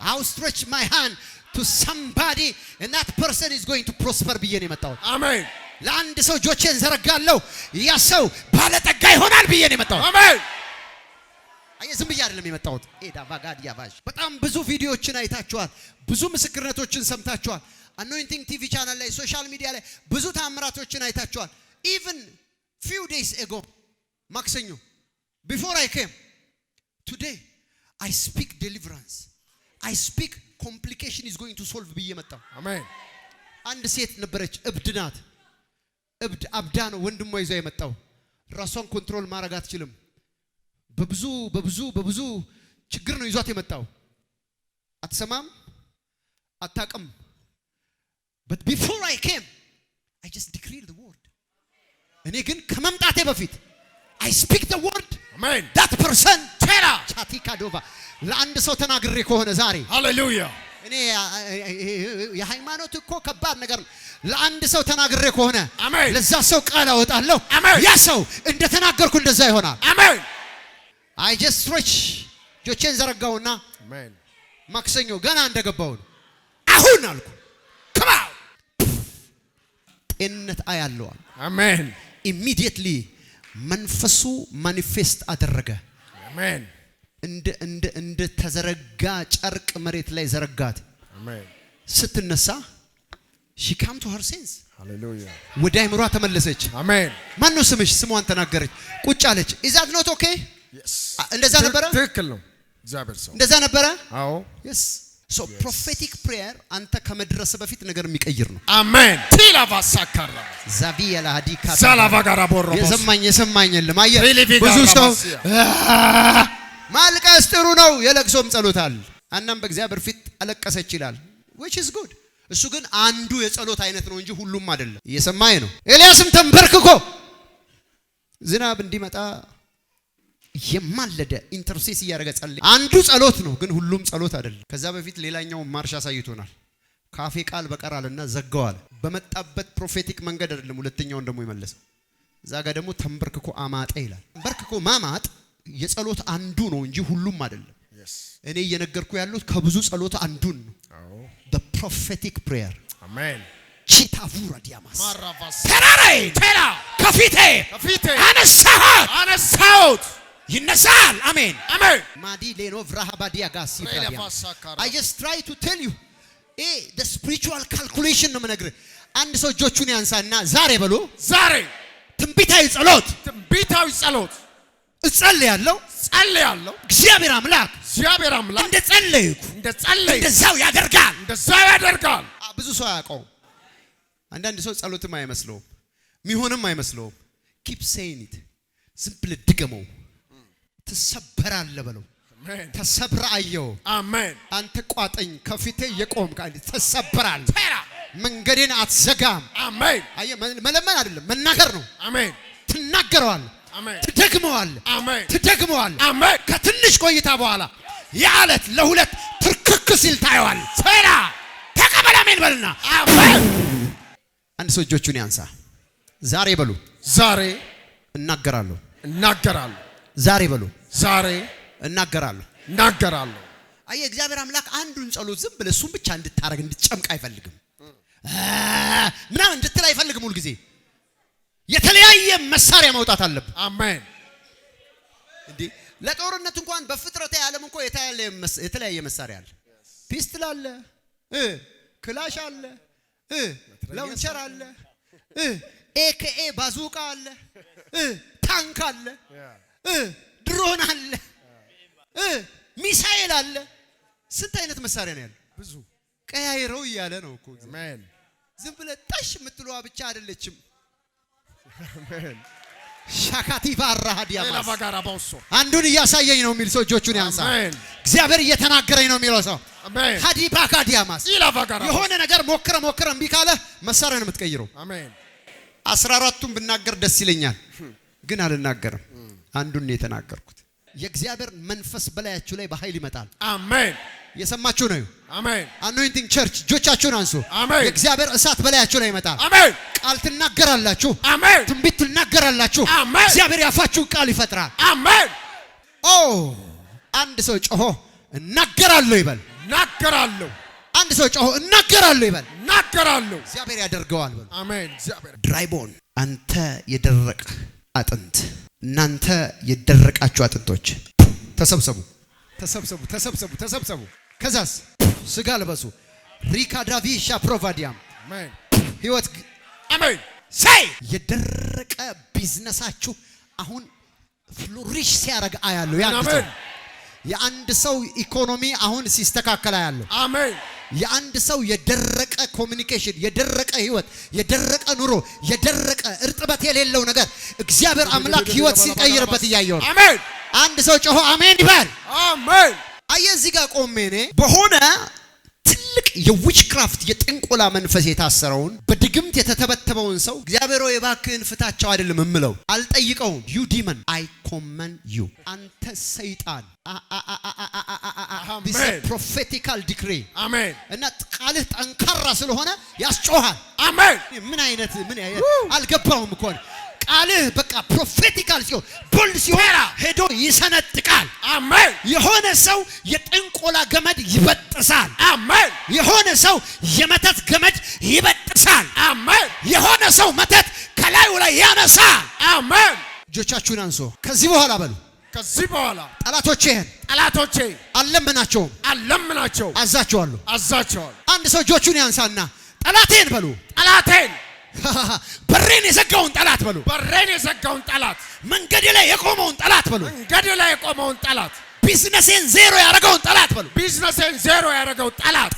A: I stretch my hand to somebody and that person is going to prosper ብዬ ነው የመጣሁት።
B: አሜን።
A: ለአንድ ሰው እጆቼን ዘረጋለሁ፣ ያ ሰው ባለጠጋ ይሆናል ብዬ ነው የመጣሁት።
B: አሜን።
A: አየህ፣ ዝም ብዬ አይደለም የመጣሁት። ኤዳ ቫጋድ ያቫሽ። በጣም ብዙ ቪዲዮዎችን አይታችኋል፣ ብዙ ምስክርነቶችን ሰምታችኋል። Anointing TV channel ላይ፣ social media ላይ ብዙ ታምራቶችን አይታችኋል። Even few days ago ማክሰኞ before I came today, I speak deliverance, I speak complication is going to solve ብዬ መጣሁ።
B: አሜን።
A: አንድ ሴት ነበረች፣ እብድ ናት። እብድ አብዳ ነው ወንድሟ ይዞ የመጣው። ራሷን control ማድረግ አትችልም። በብዙ በብዙ በብዙ ችግር ነው ይዟት የመጣው። አትሰማም፣ አታቅም። But before I came, I just declared the word። እኔ ግን ከመምጣቴ በፊት I speak the word።
B: አሜን።
A: That person
B: ቴራ
A: ቻቲካ ዶቫ። ለአንድ ሰው ተናግሬ ከሆነ ዛሬ
B: ሃሌሉያ።
A: እኔ የሃይማኖት እኮ ከባድ ነገር ነው። ለአንድ ሰው ተናግሬ ከሆነ
B: አሜን።
A: ለዛ ሰው ቃል አወጣለሁ።
B: አሜን።
A: ያ ሰው እንደተናገርኩ እንደዛ ይሆናል።
B: አሜን።
A: I just stretch፣ እጆቼን ዘረጋውና
B: አሜን።
A: ማክሰኞ ገና እንደገባው ነው፣ አሁን አልኩ፣
B: Come out.
A: ጤንነት አያለዋል።
B: አሜን።
A: Immediately መንፈሱ manifest አደረገ።
B: አሜን።
A: እንደ ተዘረጋ ጨርቅ መሬት ላይ ዘረጋት።
B: አሜን።
A: ስትነሳ she came to her sense።
B: ሃሌሉያ።
A: ወደ አይምሯ ተመለሰች።
B: አሜን።
A: ማን ነው ስምሽ? ስሟን ተናገረች። ቁጭ አለች። Is that not okay?
B: Yes.
A: እንደዛ ነበረ?
B: ትክክል ነው። እግዚአብሔር ሰው።
A: እንደዛ ነበረ?
B: አዎ።
A: Yes. So prophetic prayer አንተ ከመድረስ በፊት ነገር የሚቀይር ነው።
B: አሜን። ቲላቫሳካራ
A: ዛቪያ ለሃዲካ
B: ዛላቫጋራቦሮ።
A: የሰማኝ የሰማኝ የለም። አየህ፣
B: ሪሊቪ
A: ብዙ ሰው
B: ጋራባሲያ።
A: ማልቀስ ጥሩ ነው፣ የለቅሶም ጸሎት አለ። ሐናም በእግዚአብሔር ፊት አለቀሰች ይላል፣ which is good። እሱ ግን አንዱ የጸሎት አይነት ነው እንጂ ሁሉም አይደለም። እየሰማኝ ነው። ኤልያስም ተንበርክኮ ዝናብ እንዲመጣ የማለደ intercess እያደረገ ጸለየ። አንዱ ጸሎት ነው፣ ግን ሁሉም ጸሎት አይደለም። ከዛ በፊት ሌላኛውን ማርሽ አሳይቶናል። ካፌ ቃል በቀር አለና ዘጋዋል። በመጣበት prophetic መንገድ አይደለም ሁለተኛውን ደግሞ የመለሰው። እዛ ጋር ደግሞ ተንበርክኮ አማጠ ይላል። ተንበርክኮ ማማጥ የጸሎት አንዱ ነው እንጂ ሁሉም አይደለም። እኔ እየነገርኩ ያሉት ከብዙ ጸሎት አንዱን ነው። The prophetic prayer።
B: አሜን።
A: ቺታቡራ ዲያማስ።
B: ማራቫስ።
A: ተራራዬን
B: ቴራ
A: ከፊቴ
B: ከፊቴ
A: አነሳሃት፣
B: አነሳሁት።
A: ይነሳል። አሜን።
B: አሜን።
A: ማዲ ሌኖ ቭራሃባዲያ ጋሲ።
B: ሬለፋሳካራ።
A: I just try to tell you the spiritual calculation ነው የምነግርህ። አንድ ሰው እጆቹን ያንሳና ዛሬ በሎ።
B: ዛሬ
A: ትንቢታዊ ጸሎት
B: ትንቢታዊ ጸሎት
A: እጸልያለሁ።
B: ጸልያለሁ።
A: እግዚአብሔር አምላክ
B: እግዚአብሔር አምላክ
A: እንደ ጸለይኩ
B: እንደ ጸለይ
A: እንደዛው ያደርጋል።
B: እንደዛው ያደርጋል።
A: ብዙ ሰው አያውቀውም። አንዳንድ ሰው ጸሎትም አይመስለውም፣ ሚሆንም አይመስለውም። Keep saying it፣ ዝም ብለህ ድገመው፣ ትሰበራለህ በለው።
B: አሜን።
A: ተሰብረ አየው።
B: አሜን።
A: አንተ ቋጥኝ ከፊቴ የቆምክ ተሰብራል።
B: ቴራ።
A: መንገዴን አትዘጋም።
B: አሜን።
A: አየህ፣ መለመን አይደለም መናገር ነው።
B: አሜን።
A: ትናገረዋል፣
B: አሜን።
A: ትደግመዋል፣
B: አሜን።
A: ትደግመዋል።
B: አሜን።
A: ከትንሽ ቆይታ በኋላ የዓለት ለሁለት ትርክክ ሲል ታየዋል።
B: ቴራ።
A: ተቀበል፣ አሜን በልና።
B: አሜን።
A: አንድ ሰው እጆቹን ያንሳ። ዛሬ በሉ።
B: ዛሬ
A: እናገራለሁ።
B: እናገራለሁ።
A: ዛሬ በሉ።
B: ዛሬ
A: እናገራለሁ።
B: እናገራለሁ።
A: አየህ፣ እግዚአብሔር አምላክ አንዱን ጸሎት ዝም ብለህ እሱን ብቻ እንድታረግ እንድትጨምቅ አይፈልግም። ምናምን እንድትል አይፈልግም። ሁል ጊዜ የተለያየ መሳሪያ ማውጣት አለብህ።
B: አሜን።
A: እንዴ፣ ለጦርነት እንኳን በፍጥረተ ዓለም እንኳን የተለያየ መሳሪያ አለ። Pistol አለ፣ ክላሽ አለ፣ launcher አለ፣ AKA ባዙቃ አለ፣ ታንክ አለ፣ ድሮን አለ፣ ሚሳኤል አለ። ስንት አይነት መሳሪያ ነው ያለው?
B: ብዙ።
A: ቀያይረው እያለ ነው እኮ እግዚአብሔር።
B: አሜን።
A: ዝም ብለህ ጠሽ የምትለዋ ብቻ አይደለችም።
B: አሜን።
A: ሻካቲ ባራሃዲያማስ።
B: ሌላ ባጋራ ባውሶ።
A: አንዱን እያሳየኝ ነው የሚል ሰው እጆቹን ያንሳ።
B: አሜን።
A: እግዚአብሔር እየተናገረኝ ነው የሚለው ሰው።
B: አሜን።
A: ሀዲ ባካዲያማስ።
B: ኢላ ባጋራ።
A: የሆነ ነገር ሞክረ ሞክረ እምቢ ካለ መሳሪያ ነው የምትቀይረው።
B: አሜን።
A: 14ቱን ብናገር ደስ ይለኛል፣ ግን አልናገርም። አንዱን ነው የተናገርኩት። የእግዚአብሔር መንፈስ በላያችሁ ላይ በኃይል ይመጣል።
B: አሜን።
A: የሰማችሁ ነው።
B: አሜን።
A: Anointing church እጆቻችሁን አንሱ።
B: አሜን።
A: የእግዚአብሔር እሳት በላያችሁ ላይ ይመጣል።
B: አሜን።
A: ቃል ትናገራላችሁ።
B: አሜን።
A: ትንቢት ትናገራላችሁ።
B: አሜን።
A: እግዚአብሔር ያፋችሁን ቃል ይፈጥራል።
B: አሜን።
A: ኦ፣ አንድ ሰው ጮሆ እናገራለሁ ይበል።
B: እናገራለሁ።
A: አንድ ሰው ጮሆ እናገራለሁ ይበል።
B: እናገራለሁ።
A: እግዚአብሔር ያደርገዋል በሉ።
B: አሜን። እግዚአብሔር
A: Dry bone፣ አንተ የደረቀ አጥንት፣ እናንተ የደረቃችሁ አጥንቶች ተሰብሰቡ፣ ተሰብሰቡ፣ ተሰብሰቡ፣ ተሰብሰቡ። ከዛስ ስጋ ልበሱ። ሪካዳቪሻ ፕሮቫዲያም።
B: አሜን።
A: ህይወት
B: አሜን።
A: ሳይ የደረቀ ቢዝነሳችሁ አሁን flourish ሲያደርግ አያለሁ። የአንድ ሰው
B: አሜን።
A: የአንድ ሰው ኢኮኖሚ አሁን ሲስተካከል አያለሁ።
B: አሜን።
A: የአንድ ሰው የደረቀ communication፣ የደረቀ ህይወት፣ የደረቀ ኑሮ፣ የደረቀ እርጥበት የሌለው ነገር እግዚአብሔር አምላክ ህይወት ሲቀይርበት እያየሁ ነው።
B: አሜን።
A: አንድ ሰው ጮሆ አሜን ይበል።
B: አሜን።
A: አየህ፣ እዚህ ጋር ቆሜ እኔ በሆነ ትልቅ የ witchcraft የጥንቆላ መንፈስ የታሰረውን፣ በድግምት የተተበተበውን ሰው እግዚአብሔር ሆይ እባክህን ፍታቸው አይደለም እምለው፣ አልጠይቀውም። You demon, I command you፣ አንተ ሰይጣን፣
B: አሜን።
A: Prophetical decree
B: አሜን።
A: እና ቃልህ ጠንካራ ስለሆነ ያስጮሃል።
B: አሜን።
A: ምን አይነት ምን አልገባውም እኮ። ቃልህ በቃ prophetical ሲሆን፣ bold ሲሆን ሄዶ ይሰነጥቃል።
B: አሜን።
A: የሆነ ሰው የጥንቆላ ገመድ ይበጥሳል።
B: አሜን።
A: የሆነ ሰው የመተት ገመድ ይበጥሳል።
B: አሜን።
A: የሆነ ሰው መተት ከላዩ ላይ ያነሳል።
B: አሜን።
A: እጆቻችሁን አንሱ። ከዚህ በኋላ በሉ።
B: ከዚህ በኋላ
A: ጠላቶቼን
B: ጠላቶቼ
A: አልለምናቸውም፣
B: አልለምናቸው፣
A: አዛቸዋለሁ።
B: አዛቸዋል።
A: አንድ ሰው እጆቹን ያንሳና ጠላቴን በሉ።
B: ጠላቴን።
A: በሬን የዘጋውን ጠላት በሉ።
B: በሬን የዘጋውን ጠላት።
A: መንገዴ ላይ የቆመውን ጠላት በሉ።
B: መንገድ ላይ የቆመውን ጠላት።
A: ቢዝነሴን ዜሮ ያደረገውን ጠላት በሉ።
B: ቢዝነሴን ዜሮ ያደረገው ጠላት።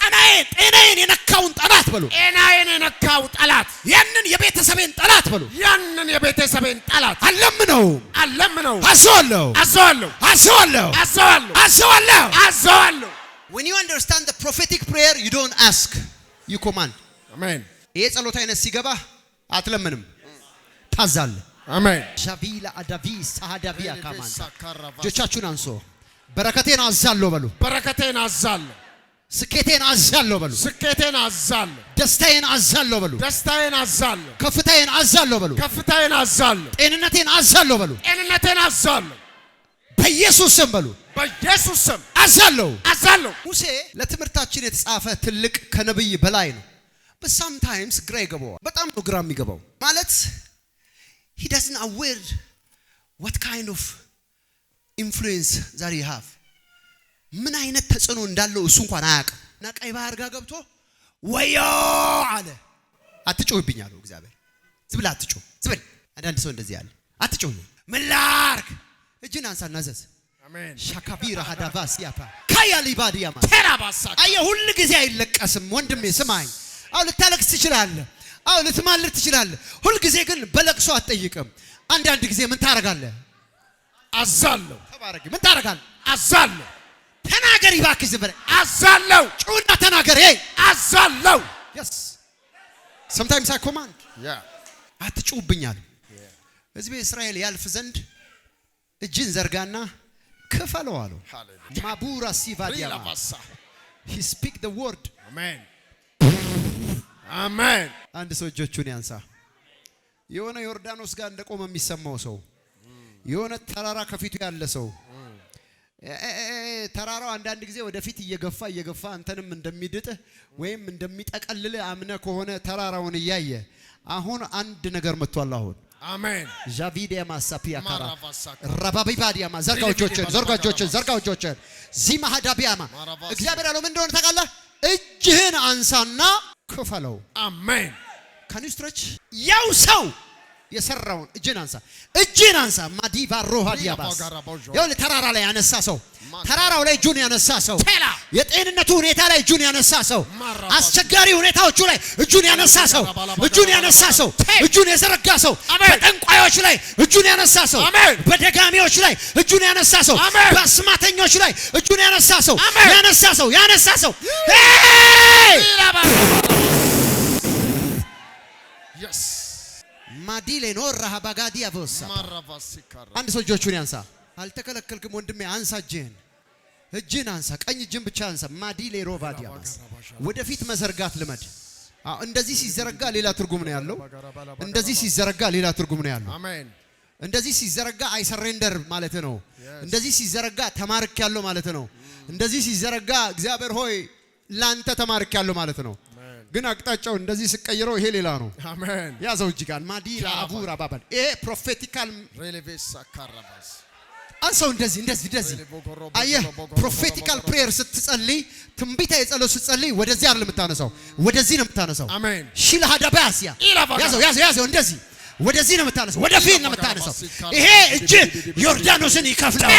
A: ጤናዬን የነካውን ጠላት በሉ።
B: ጤናዬን የነካው ጠላት።
A: ያንን የቤተሰቤን ጠላት በሉ።
B: ያንን የቤተሰቤን ጠላት።
A: አልለምነውም፣
B: አልለምነው፣
A: አዘዋለሁ፣
B: አዘዋለሁ፣
A: አዘዋለሁ፣
B: አዘዋለሁ፣
A: አዘዋለሁ።
B: አዘዋለሁ።
A: When you understand the prophetic prayer, you don't ask, you command.
B: አሜን።
A: ይሄ ጸሎት አይነት ሲገባ አትለምንም፣ ታዛለህ።
B: አሜን።
A: ሻቪላ አዳቪ ሳሃዳቪያ ካማንታ። እጆቻችሁን አንሱ። በረከቴን አዛለሁ በሉ።
B: በረከቴን አዛለሁ።
A: ስኬቴን አዛለሁ በሉ።
B: ስኬቴን አዛለሁ።
A: ደስታዬን አዛለሁ በሉ።
B: ደስታዬን አዛለሁ።
A: ከፍታዬን አዛለሁ በሉ።
B: ከፍታዬን አዛለሁ።
A: ጤንነቴን አዛለሁ በሉ።
B: ጤንነቴን አዛለሁ።
A: በኢየሱስ ስም በሉ።
B: በኢየሱስ ስም።
A: አዛለሁ።
B: አዛለሁ።
A: ሙሴ ለትምህርታችን የተጻፈ ትልቅ ከነብይ በላይ ነው። But sometimes ግራ ይገባዋል። በጣም ነው ግራ የሚገባው። ማለት he doesn't aware what kind of influence that he have፣ ምን አይነት ተጽዕኖ እንዳለው እሱ እንኳን አያውቅም። እና ቀይ ባህር ጋር ገብቶ ወዮ አለ። አትጩህብኝ አለው እግዚአብሔር። ዝም ብለህ አትጩህ። ዝም በል። አንዳንድ ሰው እንደዚህ አለ። አትጩህ። ምን ላድርግ? እጅን አንሳና እዘዝ።
B: አሜን።
A: ሻካቢራ ሀዳቫ ሲያፓ ካያ ሊባዲያማ።
B: ቴራባሳ።
A: አየህ፣ ሁል ጊዜ አይለቀስም ወንድሜ፣ ስማኝ። አዎ፣ ልታለቅስ ትችላለህ። አዎ፣ ልትማልድ ትችላለህ። ሁል ጊዜ ግን በለቅሶ አትጠይቅም። አንዳንድ ጊዜ ምን ታደርጋለህ?
B: አዛለሁ።
A: ተባረክ። ምን ታደርጋለህ?
B: አዛለሁ።
A: ተናገር እባክህ፣ ዝም ብለህ
B: አዛለሁ።
A: ጩና ተናገር። Hey.
B: አዛለሁ።
A: Yes, sometimes I command. አትጩብኝ አሉ። ሕዝቤ እስራኤል ያልፍ ዘንድ እጅን ዘርጋና ክፈለው አለው። ማቡራ ሲቫዲያማ he speak the word.
B: አሜን፣ አሜን።
A: አንድ ሰው እጆቹን ያንሳ። የሆነ ዮርዳኖስ ጋር እንደቆመ የሚሰማው ሰው፣ የሆነ ተራራ ከፊቱ ያለ ሰው፣ ተራራው አንዳንድ ጊዜ ወደፊት እየገፋ እየገፋ አንተንም እንደሚድጥህ ወይም እንደሚጠቀልልህ አምነህ ከሆነ ተራራውን እያየ አሁን አንድ ነገር መጥቷል። አሁን
B: አሜን።
A: ዣቪዲያማ ሳፒያ ካራ
B: ማራቫሳካ።
A: ረባቢባዲያማ። ዘርጋው እጆችን፣ ዘርጋው እጆችን፣ ዘርጋው እጆችን። ዚማሃዳቢያማ። እግዚአብሔር ያለው ምን እንደሆነ ታውቃለህ? እጅህን አንሳና ክፈለው።
B: አሜን።
A: Can you stretch? ያው ሰው የሰራውን እጅን አንሳ፣ እጅን አንሳ። ማዲቫ ሮሃ ዲያባስ። ይኸውልህ፣ ተራራ ላይ ያነሳ ሰው፣ ተራራው ላይ እጁን ያነሳ ሰው፣ የጤንነቱ ሁኔታ ላይ እጁን ያነሳ ሰው፣ አስቸጋሪ ሁኔታዎቹ ላይ እጁን ያነሳ ሰው፣ እጁን ያነሳ ሰው፣ እጁን የዘረጋ ሰው፣ በጠንቋዮች ላይ እጁን ያነሳ ሰው፣ በደጋሚዎች ላይ እጁን ያነሳ ሰው፣ በአስማተኞች ላይ እጁን ያነሳ ሰው፣ ያነሳ ሰው፣ ያነሳ ሰው። Hey!
B: Yes.
A: ማዲሌ ኖራ ባጋዲያ ቮሳ።
B: ማራቫሲካራ።
A: አንድ ሰው እጆቹን ያንሳ። አልተከለከልክም ወንድሜ፣ አንሳ እጅህን፣ እጅህን አንሳ፣ ቀኝ እጅህን ብቻ አንሳ። ማዲሌ ሮቫዲያማስ። ወደፊት መዘርጋት ልመድ። አዎ፣ እንደዚህ ሲዘረጋ ሌላ ትርጉም ነው ያለው። እንደዚህ ሲዘረጋ ሌላ ትርጉም ነው ያለው።
B: አሜን።
A: እንደዚህ ሲዘረጋ I surrender ማለት ነው። እንደዚህ ሲዘረጋ ተማርኬያለሁ ማለት ነው። እንደዚህ ሲዘረጋ እግዚአብሔር ሆይ ላንተ ተማርኬያለሁ ማለት ነው። ግን አቅጣጫው እንደዚህ ስቀይረው ይሄ ሌላ ነው።
B: አሜን።
A: ያዘው እጅ ጋር ማዲላ አቡራ ባባል። ይሄ prophetical
B: ሬሌቬሳ ካራባስ።
A: አንሰው እንደዚህ እንደዚህ እንደዚህ። አየህ፣ prophetical prayer ስትጸልይ፣ ትንቢታዊ ጸሎት ስትጸልይ ወደዚህ አይደለም የምታነሳው፣ ወደዚህ ነው የምታነሳው።
B: አሜን።
A: ሺልሃዳባስያ። ያዘው፣ ያዘው፣ ያዘው። እንደዚህ ወደዚህ ነው የምታነሳው፣ ወደፊት ነው የምታነሳው። ይሄ እጅ ዮርዳኖስን ይከፍላል።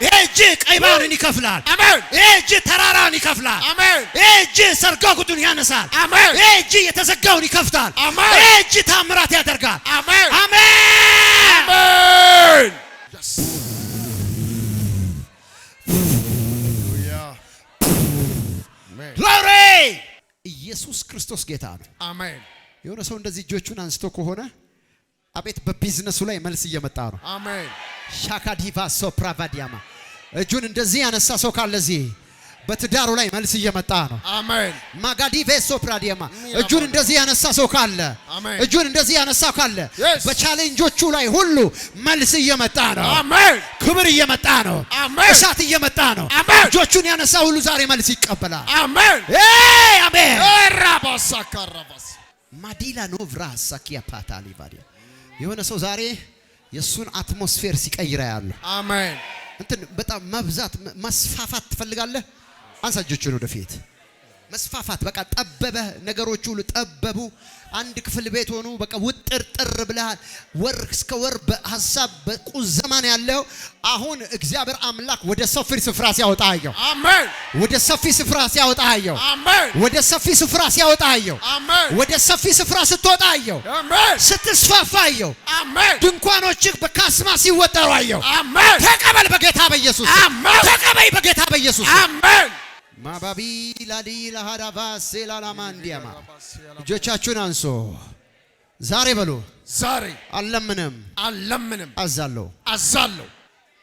A: ይሄ እጅ ቀይ ባህርን ይከፍላል።
B: አሜን።
A: ይሄ እጅ ተራራን ይከፍላል።
B: አሜን።
A: ይሄ እጅ ሰርጓጉጡን ያነሳል።
B: አሜን።
A: ይሄ እጅ የተዘጋውን ይከፍታል።
B: አሜን።
A: ይሄ እጅ ታምራት ያደርጋል።
B: አሜን።
A: አሜን።
B: አሜን። Yes. Hallelujah. Amen.
A: Glory! ኢየሱስ ክርስቶስ ጌታ ነው።
B: አሜን።
A: የሆነ ሰው እንደዚህ እጆቹን አንስቶ ከሆነ አቤት በቢዝነሱ ላይ መልስ እየመጣ ነው።
B: አሜን።
A: ሻካዲቫ ሶፕራቫዲያማ። እጁን እንደዚህ ያነሳ ሰው ካለ እዚህ በትዳሩ ላይ መልስ እየመጣ ነው።
B: አሜን።
A: ማጋዲቬ ሶፕራዲያማ። እጁን እንደዚህ ያነሳ ሰው ካለ፣
B: አሜን።
A: እጁን እንደዚህ ያነሳ ካለ
B: Yes.
A: በ challenge ኦቹ ላይ ሁሉ መልስ እየመጣ ነው።
B: አሜን።
A: ክብር እየመጣ ነው።
B: አሜን።
A: እሳት እየመጣ ነው።
B: አሜን።
A: እጆቹን ያነሳ ሁሉ ዛሬ መልስ ይቀበላል።
B: አሜን።
A: ኤይ አሜን።
B: ራባሳ ካራባስ።
A: ማዲላ ኖቭራ ሳኪያ ፓታሊ ባዲያ። የሆነ ሰው ዛሬ የእሱን atmosphere ሲቀይር ያለ
B: አሜን።
A: እንትን በጣም መብዛት መስፋፋት ትፈልጋለህ? አንሳ እጆችን ወደፊት። መስፋፋት በቃ ጠበበ፣ ነገሮች ሁሉ ጠበቡ። አንድ ክፍል ቤት ሆኑ። በቃ ውጥር ጥር ብለሃል። ወር እስከ ወር በሀሳብ በቁዘማ ነው ያለው። አሁን እግዚአብሔር አምላክ ወደ ሰፊ ስፍራ ሲያወጣ አየሁ።
B: አሜን።
A: ወደ ሰፊ ስፍራ ሲያወጣ አየሁ።
B: አሜን።
A: ወደ ሰፊ ስፍራ ሲያወጣ አየሁ።
B: አሜን።
A: ወደ ሰፊ ስፍራ ስትወጣ አየሁ።
B: አሜን።
A: ስትስፋፋ አየሁ።
B: አሜን።
A: ድንኳኖችህ በካስማ ሲወጠሩ አየሁ።
B: አሜን።
A: ተቀበል በጌታ በኢየሱስ ስም።
B: አሜን።
A: ተቀበይ በጌታ በኢየሱስ ስም።
B: አሜን።
A: ማባቢ ላዲ ለሃዳቫ ሴላላማንዲያማ። እጆቻችሁን አንሶ ዛሬ በሉ።
B: ዛሬ
A: አልለምንም፣
B: አልለምንም፣
A: አዛለሁ።
B: አዛለሁ።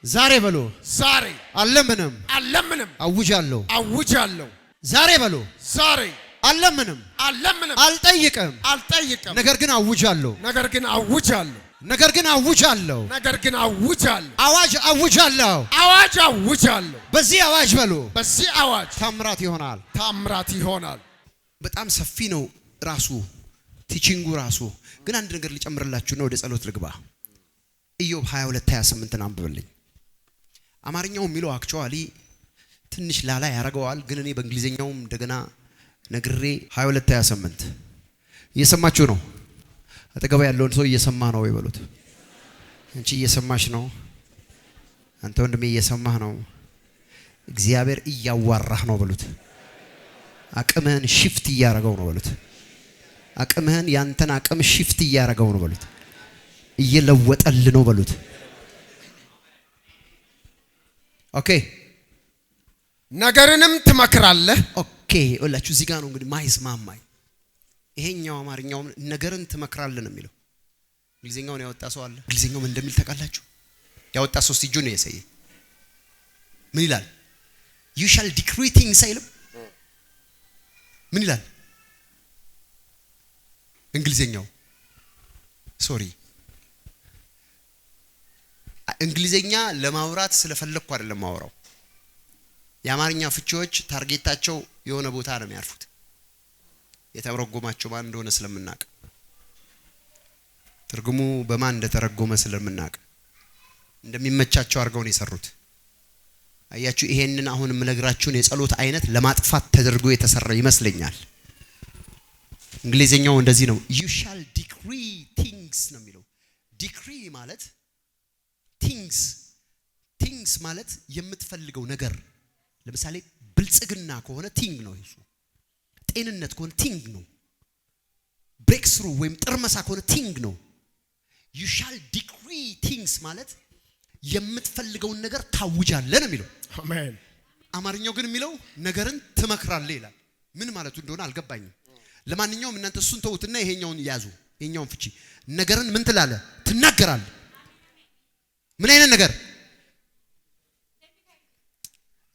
A: ዛሬ በሉ።
B: ዛሬ
A: አልለምንም፣
B: አልለምንም፣
A: አውጃለሁ።
B: አውጃለሁ።
A: ዛሬ በሉ።
B: ዛሬ
A: አልለምንም፣
B: አልለምንም፣
A: አልጠይቅም፣
B: አልጠይቅም፣
A: ነገር ግን አውጃለሁ።
B: ነገር ግን አውጃለሁ።
A: ነገር ግን አውጃለሁ።
B: ነገር ግን አውጃለሁ።
A: አዋጅ አውጃለሁ።
B: አዋጅ አውጃለሁ።
A: በዚህ አዋጅ በሉ
B: በዚህ አዋጅ
A: ታምራት ይሆናል።
B: ታምራት ይሆናል።
A: በጣም ሰፊ ነው ራሱ teaching ኡ ራሱ። ግን አንድ ነገር ልጨምርላችሁና ወደ ጸሎት ልግባ። ኢዮብ 22 28ን አንብብልኝ። አማርኛው የሚለው actually ትንሽ ላላ ያደርገዋል፣ ግን እኔ በእንግሊዝኛውም እንደገና ነግሬ 22 28 እየሰማችሁ ነው? አጠገባ ያለውን ሰው እየሰማ ነው ወይ በሉት። አንቺ እየሰማሽ ነው? አንተ ወንድሜ እየሰማህ ነው? እግዚአብሔር እያዋራህ ነው በሉት። አቅምህን shift እያደረገው ነው በሉት። አቅምህን፣ ያንተን አቅም shift እያደረገው ነው በሉት። እየለወጠልህ ነው በሉት። Okay።
B: ነገርንም ትመክራለህ።
A: Okay ወላችሁ እዚህ ጋር ነው እንግዲህ ማይስማማኝ። ይሄኛው አማርኛው ነገርን ትመክራለህ ነው የሚለው። እንግሊዘኛውን ያወጣ ሰው አለ? እንግሊዘኛው ምን እንደሚል ታውቃላችሁ? ያወጣ ሰው እጁን ነው ያሳየ። ምን ይላል? You shall decree things አይልም? ምን ይላል እንግሊዘኛው? Sorry፣ እንግሊዘኛ ለማውራት ስለፈለግኩ አይደለም ማውራው። የአማርኛ ፍቺዎች target ኣቸው የሆነ ቦታ ነው የሚያርፉት። የተረጎማቸው ማን እንደሆነ ስለምናውቅ፣ ትርጉሙ በማን እንደተረጎመ ስለምናውቅ እንደሚመቻቸው አድርገው ነው የሰሩት። አያችሁ፣ ይሄንን አሁን የምነግራችሁን የጸሎት አይነት ለማጥፋት ተደርጎ የተሰራ ይመስለኛል። እንግሊዘኛው እንደዚህ ነው፣ you shall decree things ነው የሚለው። Decree ማለት things፣ things ማለት የምትፈልገው ነገር። ለምሳሌ ብልጽግና ከሆነ thing ነው እሱ። ጤንነት ከሆነ thing ነው። Breakthrough ወይም ጥርመሳ ከሆነ thing ነው። You shall decree things ማለት የምትፈልገውን ነገር ታውጃለህ ነው የሚለው።
B: አሜን።
A: አማርኛው ግን የሚለው ነገርን ትመክራለህ ይላል። ምን ማለቱ እንደሆነ አልገባኝም። ለማንኛውም እናንተ እሱን ተዉትና ይሄኛውን ያዙ። ይሄኛውን ፍቺ፣ ነገርን ምን ትላለህ? ትናገራለህ። ምን አይነት ነገር?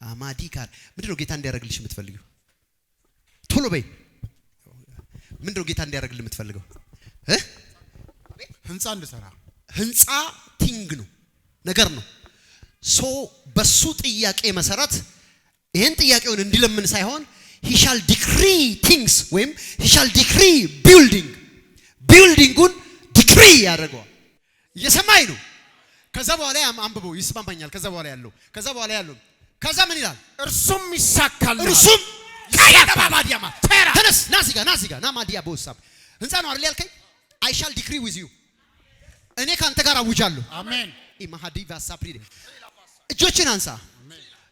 A: አማዲ ካል ምንድነው ጌታ እንዲያደርግልሽ የምትፈልጊው? ቶሎ በይ። ምንድነው ጌታ እንዲያደርግልህ የምትፈልገው? እ?
C: ህንፃ እንድሰራ።
A: ህንፃ thing ነው፣ ነገር ነው። So በሱ ጥያቄ መሰረት ይሄን ጥያቄውን እንዲለምን ሳይሆን he shall decree things ወይም he shall decree building፣ building ኡን decree ያደርገዋል። እየሰማኝ ነው። ከዛ በኋላ ያም አንብበው ይስማማኛል። ከዛ በኋላ ያለው ከዛ ምን ይላል?
B: እርሱም ይሳካልሃል።
A: እርሱም ካያባባዲያማ ተነስ፣ ና እዚህ ጋር፣ ና እዚህ ጋር፣ ና ማዲያ በወሳብ ህንፃ ነው አይደል ያልከኝ? I shall decree with you፣ እኔ ካንተ ጋር አውጃለሁ።
C: አሜን።
A: ኢማሃዲ ቫሳፕሪ፣ እጆችን አንሳ።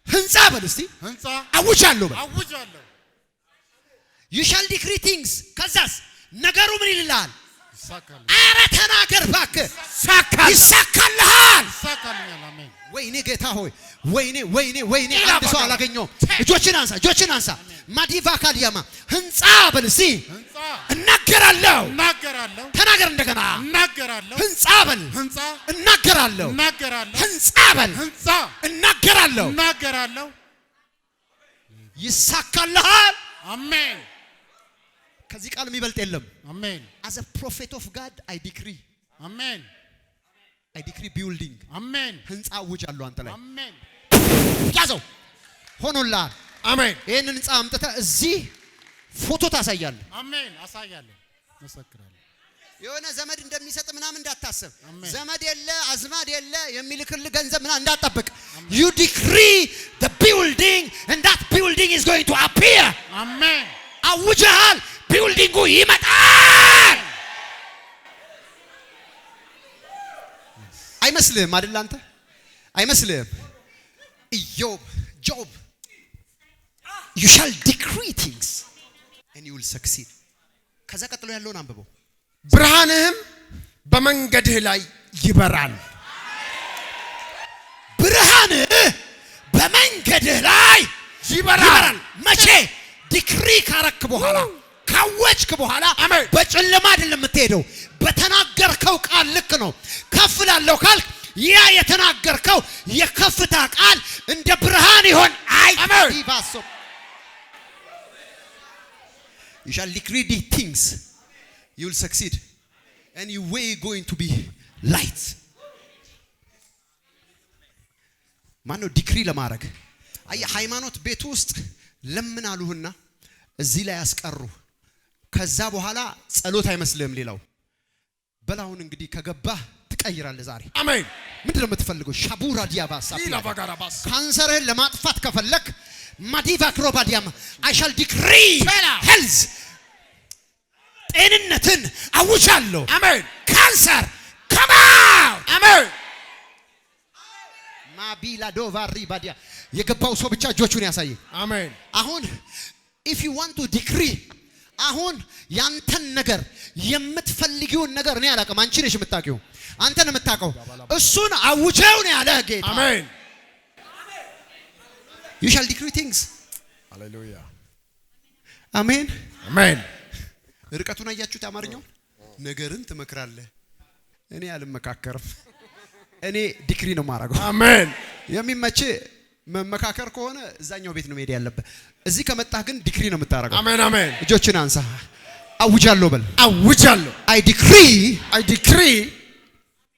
A: ህንፃ በል እስቲ።
C: ህንፃ።
A: አውጃለሁ በል።
C: አውጃለሁ።
A: You shall decree things፣ ከዛስ ነገሩ ምን ይልልሃል?
C: ይሳካል።
A: ኧረ ተናገር እባክህ።
B: ይሳካል።
A: ይሳካልሃል።
C: ይሳካልኛል። አሜን።
A: ወይኔ ጌታ ሆይ፣ ወይኔ ወይኔ ወይኔ፣ አንድ ሰው አላገኘውም። እጆችን አንሳ፣ እጆችን አንሳ። ማዲቫ ካዲያማ፣ ህንፃ በል እስቲ።
C: ህንፃ።
A: እናገራለሁ።
C: እናገራለሁ።
A: ተናገር እንደገና።
C: እናገራለሁ።
A: ህንፃ በል።
C: ህንፃ።
A: እናገራለሁ።
C: እናገራለሁ።
A: ህንፃ በል።
C: ህንፃ።
A: እናገራለሁ።
C: እናገራለሁ።
A: ይሳካልሃል።
C: አሜን።
A: ከዚህ ቃል የሚበልጥ የለም።
C: አሜን።
A: As a prophet of God I decree፣
C: አሜን።
A: I decree building።
C: አሜን።
A: ህንፃ አውጃለሁ አንተ ላይ።
C: አሜን።
A: ያዘው፣ ሆኖልሃል።
B: አሜን።
A: ይህንን ህንፃ አምጥተህ እዚህ ፎቶ ታሳያለህ።
C: አሜን። አሳያለሁ፣ መሰክራለሁ።
A: የሆነ ዘመድ እንደሚሰጥ ምናምን እንዳታስብ።
C: አሜን።
A: ዘመድ የለ፣ አዝማድ የለ፣ የሚልክልህ ገንዘብ ምናምን እንዳትጠብቅ። You decree the building and that building is going to appear።
C: አሜን።
A: አውጀሃል፣ building ኡ ይመጣል። አይመስልህም አይደል? አንተ አይመስልህም? ኢዮብ፣ Job፣ you shall decree things and you will succeed። ከዛ ቀጥሎ ያለውን አንብበው።
B: ብርሃንህም በመንገድህ ላይ ይበራል።
A: ብርሃንህ በመንገድህ ላይ ይበራል። መቼ? Decree ካረክ በኋላ፣ ካወጅክ በኋላ።
B: አሜን።
A: በጨለማ አይደለም የምትሄደው፣ በተናገርከው ቃል ልክ ነው። ከፍ ላለው ካልክ ያ የተናገርከው የከፍታ ቃል እንደ ብርሃን ይሆን። አይ
B: አሜን።
A: ዲቫሶ፣ you shall decree the things, you will succeed and your way going to be light። ማነው decree ለማድረግ? አየህ፣ ሃይማኖት ቤት ውስጥ ለምን አሉህና እዚህ ላይ ያስቀሩ። ከዛ በኋላ ጸሎት አይመስልህም። ሌላው በላሁን እንግዲህ ከገባህ ትቀይራለህ። ዛሬ
B: አሜን።
A: ምንድን ነው የምትፈልገው? ሻቡራ ዲያባሳ።
B: ሊላ ባጋራባስ።
A: ካንሰርህን ለማጥፋት ከፈለክ ማዲቫ ክሮባዲያማ፣ I shall decree health፣ ጤንነትን አውጃለሁ።
B: አሜን።
A: Cancer, come out!
B: አሜን።
A: ማቢላ ዶቫሪ ባዲያ፣ የገባው ሰው ብቻ እጆቹን ያሳይ።
B: አሜን።
A: አሁን if you want to decree፣ አሁን ያንተን ነገር፣ የምትፈልጊውን ነገር እኔ አላውቅም። አንቺ ነሽ የምታውቂው፣ አንተ ነው የምታውቀው። እሱን አውጀው ነው ያለ ጌታ።
B: አሜን።
A: You shall decree things።
B: ሃሌሉያ።
A: አሜን።
B: አሜን።
A: ርቀቱን አያችሁት? አማርኛው ነገርን ትመክራለህ። እኔ አልመካከርም። እኔ decree ነው የማደርገው።
B: አሜን።
A: የሚመች መመካከር ከሆነ እዛኛው ቤት ነው መሄድ ያለብህ። እዚህ ከመጣህ ግን decree ነው የምታደርገው።
B: አሜን። አሜን።
A: እጆችን አንሳ። አውጃለሁ በል።
B: አውጃለሁ።
A: I decree።
B: I decree።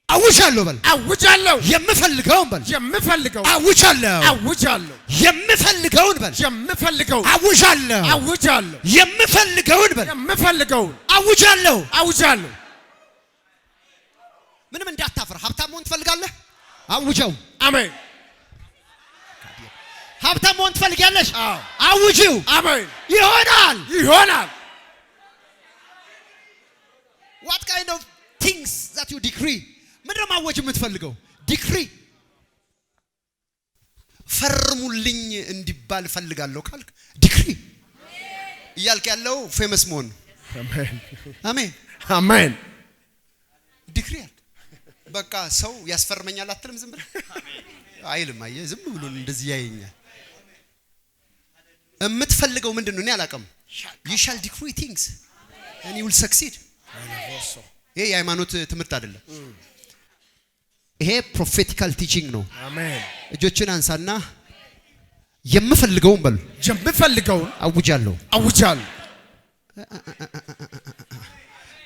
A: አውጃለሁ በል።
B: አውጃለሁ።
A: የምፈልገውን በል።
B: የምፈልገው።
A: አውጃለሁ።
B: አውጃለሁ።
A: የምፈልገውን በል።
B: የምፈልገው።
A: አውጃለሁ።
B: አውጃለሁ።
A: የምፈልገውን በል።
B: የምፈልገውን።
A: አውጃለሁ።
B: አውጃለሁ።
A: ምንም እንዳታፍር። ሀብታም መሆን ትፈልጋለህ? አውጀው።
B: አሜን።
A: ሀብታም መሆን ትፈልጊያለሽ?
B: አዎ።
A: አውጂው።
B: አሜን።
A: ይሆናል።
B: ይሆናል።
A: What kind of things that you decree? ምንድነው ማወጅ የምትፈልገው? Decree። ፈርሙልኝ እንዲባል እፈልጋለሁ ካልክ decree እያልክ ያለው famous መሆን ነው።
B: አሜን።
A: አሜን።
B: አሜን።
A: Decree አልክ። በቃ ሰው ያስፈርመኛል አትልም። ዝም ብለህ አይልም። አየህ፣ ዝም ብሎ እንደዚህ ያየኛል። የምትፈልገው ምንድን ነው? እኔ አላውቅም። You shall decree things and you will succeed። ይሄ የሃይማኖት ትምህርት አይደለም። ይሄ prophetical teaching ነው።
B: አሜን።
A: እጆችን አንሳና የምፈልገውን በሉ።
B: የምፈልገውን።
A: አውጃለሁ።
B: አውጃለሁ።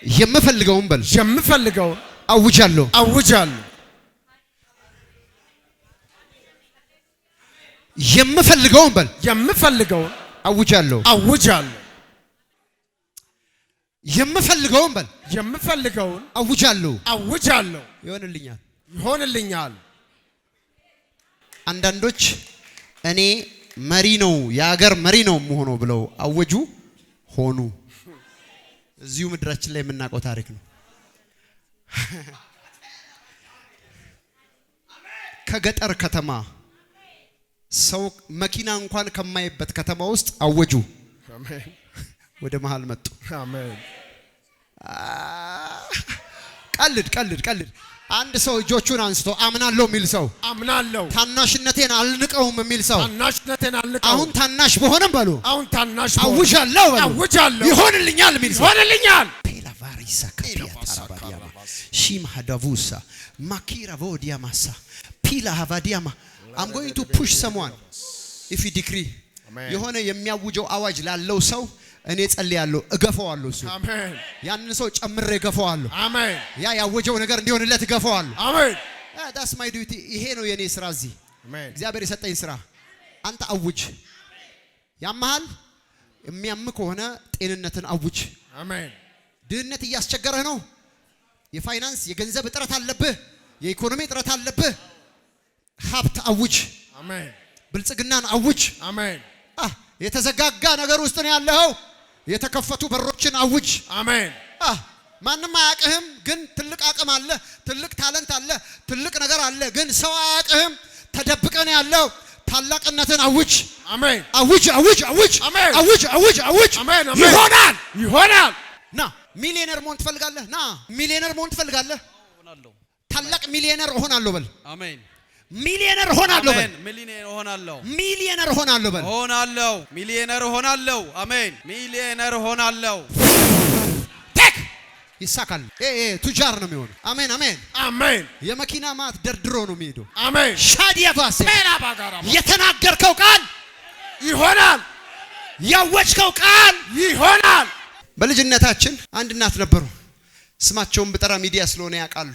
A: የምፈልገውን በል።
B: የምፈልገውን።
A: አውጃለሁ።
B: አውጃለሁ።
A: የምፈልገውን በል።
B: የምፈልገውን።
A: አውጃለሁ።
B: አውጃለሁ።
A: የምፈልገውን በል።
B: የምፈልገውን።
A: አውጃለሁ።
B: አውጃለሁ።
A: ይሆንልኛል።
B: ይሆንልኛል።
A: አንዳንዶች እኔ መሪ ነው፣ የሀገር መሪ ነው የምሆነው ብለው አወጁ፣ ሆኑ። እዚሁ ምድራችን ላይ የምናውቀው ታሪክ ነው። ከገጠር ከተማ፣ ሰው መኪና እንኳን ከማይበት ከተማ ውስጥ አወጁ፣
B: አሜን።
A: ወደ መሃል መጡ።
B: አሜን።
A: ቀልድ ቀልድ ቀልድ። አንድ ሰው እጆቹን አንስቶ አምናለሁ የሚል ሰው፣
B: አምናለሁ።
A: ታናሽነቴን አልንቀውም የሚል ሰው፣
B: ታናሽነቴን አልንቀውም።
A: አሁን ታናሽ በሆነም በሉ፣
B: አሁን ታናሽ ብሆን
A: አውጃለሁ በሉ፣
B: አውጃለሁ።
A: ይሆንልኛል የሚል ሰው።
B: ይሆንልኛል።
A: ፔላቫሪሳ ካፒያ ታራባዲያማ ሺማ ዳቡሳ ማኪራ ቮዲያማሳ ፒላ ሃቫዲያማ። I'm going to push someone if you decree።
B: አሜን።
A: የሆነ የሚያውጀው አዋጅ ላለው ሰው እኔ ጸልያለሁ፣ እገፈዋለሁ። እሱ
B: አሜን።
A: ያንን ሰው ጨምሬ እገፈዋለሁ።
B: አሜን።
A: ያ ያወጀው ነገር እንዲሆንለት እገፈዋለሁ።
B: አሜን።
A: That's my duty። ይሄ ነው የኔ ስራ እዚህ
B: አሜን።
A: እግዚአብሔር የሰጠኝ ስራ። አንተ አውጅ። ያመሃል? የሚያም ከሆነ ጤንነትን አውጅ።
B: አሜን።
A: ድህነት እያስቸገረህ ነው። የፋይናንስ፣ የገንዘብ እጥረት አለብህ። የኢኮኖሚ እጥረት አለብህ። ሀብት አውጅ።
B: አሜን።
A: ብልጽግናን አውጅ።
B: አሜን።
A: የተዘጋጋ ነገር ውስጥ ነው ያለኸው። የተከፈቱ በሮችን አውጅ።
B: አሜን።
A: ማንም አያውቅህም፣ ግን ትልቅ አቅም አለ፣ ትልቅ talent አለ፣ ትልቅ ነገር አለ፣ ግን ሰው አያውቅህም። ተደብቀህ ነው ያለው። ታላቅነትን አውጅ።
B: አሜን።
A: አውጅ፣ አውጅ፣ አውጅ።
B: አሜን።
A: አውጅ፣ አውጅ፣ አውጅ።
B: አሜን። አሜን።
A: ይሆናል።
B: ይሆናል።
A: ና፣ ሚሊዮነር መሆን ትፈልጋለህ? ና፣ ሚሊዮነር መሆን ትፈልጋለህ?
D: እሆናለሁ።
A: ታላቅ ሚሊዮነር እሆናለሁ በል።
D: አሜን።
A: ሚሊዮነር እሆናለሁ በል።
D: አሜን። ሚሊዮነር እሆናለሁ።
A: ሚሊዮነር እሆናለሁ በል።
D: እሆናለሁ። ሚሊዮነር እሆናለሁ። አሜን። ሚሊዮነር እሆናለሁ።
A: Take ይሳካል። ኤ ኤ ቱጃር ነው የሚሆነው። አሜን አሜን።
B: አሜን።
A: የመኪና ማት ደርድሮ ነው የሚሄደው።
B: አሜን።
A: ሻዲያ ቫሴ።
B: ፔላ ባጋራ።
A: የተናገርከው ቃል
B: ይሆናል።
A: ያወጅከው ቃል
B: ይሆናል።
A: በልጅነታችን አንድ እናት ነበሩ። ስማቸውን ብጠራ ሚዲያ ስለሆነ ያውቃሉ።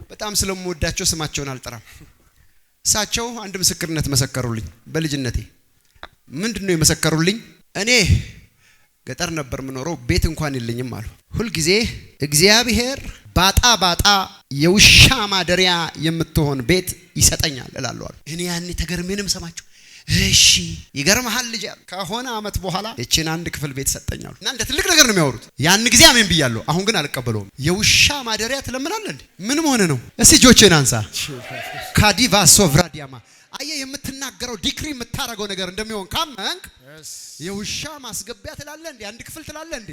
A: በጣም ስለምወዳቸው ስማቸውን አልጠራም። እሳቸው አንድ ምስክርነት መሰከሩልኝ። በልጅነቴ ምንድን ነው የመሰከሩልኝ? እኔ ገጠር ነበር የምኖረው፣ ቤት እንኳን የለኝም አሉ። ሁልጊዜ እግዚአብሔር ባጣ ባጣ የውሻ ማደሪያ የምትሆን ቤት ይሰጠኛል እላለሁ አሉ። እኔ ያኔ ተገርሜንም ሰማቸው። እሺ፣ ይገርምሃል ልጅ አሉ። ከሆነ አመት በኋላ ይችን አንድ ክፍል ቤት ሰጠኝ አሉ። እና እንደ ትልቅ ነገር ነው የሚያወሩት። ያን ጊዜ አሜን ብያለሁ። አሁን ግን አልቀበለውም። የውሻ ማደሪያ ትለምናለህ እንዴ? ምን ሆነ ነው? እስቲ እጆችን አንሳ። ካዲቫ ሶቭራዲያማ። አየህ፣ የምትናገረው decree የምታደርገው ነገር እንደሚሆን ካመንክ የውሻ ማስገቢያ ትላለህ እንዴ? አንድ ክፍል ትላለህ እንዴ?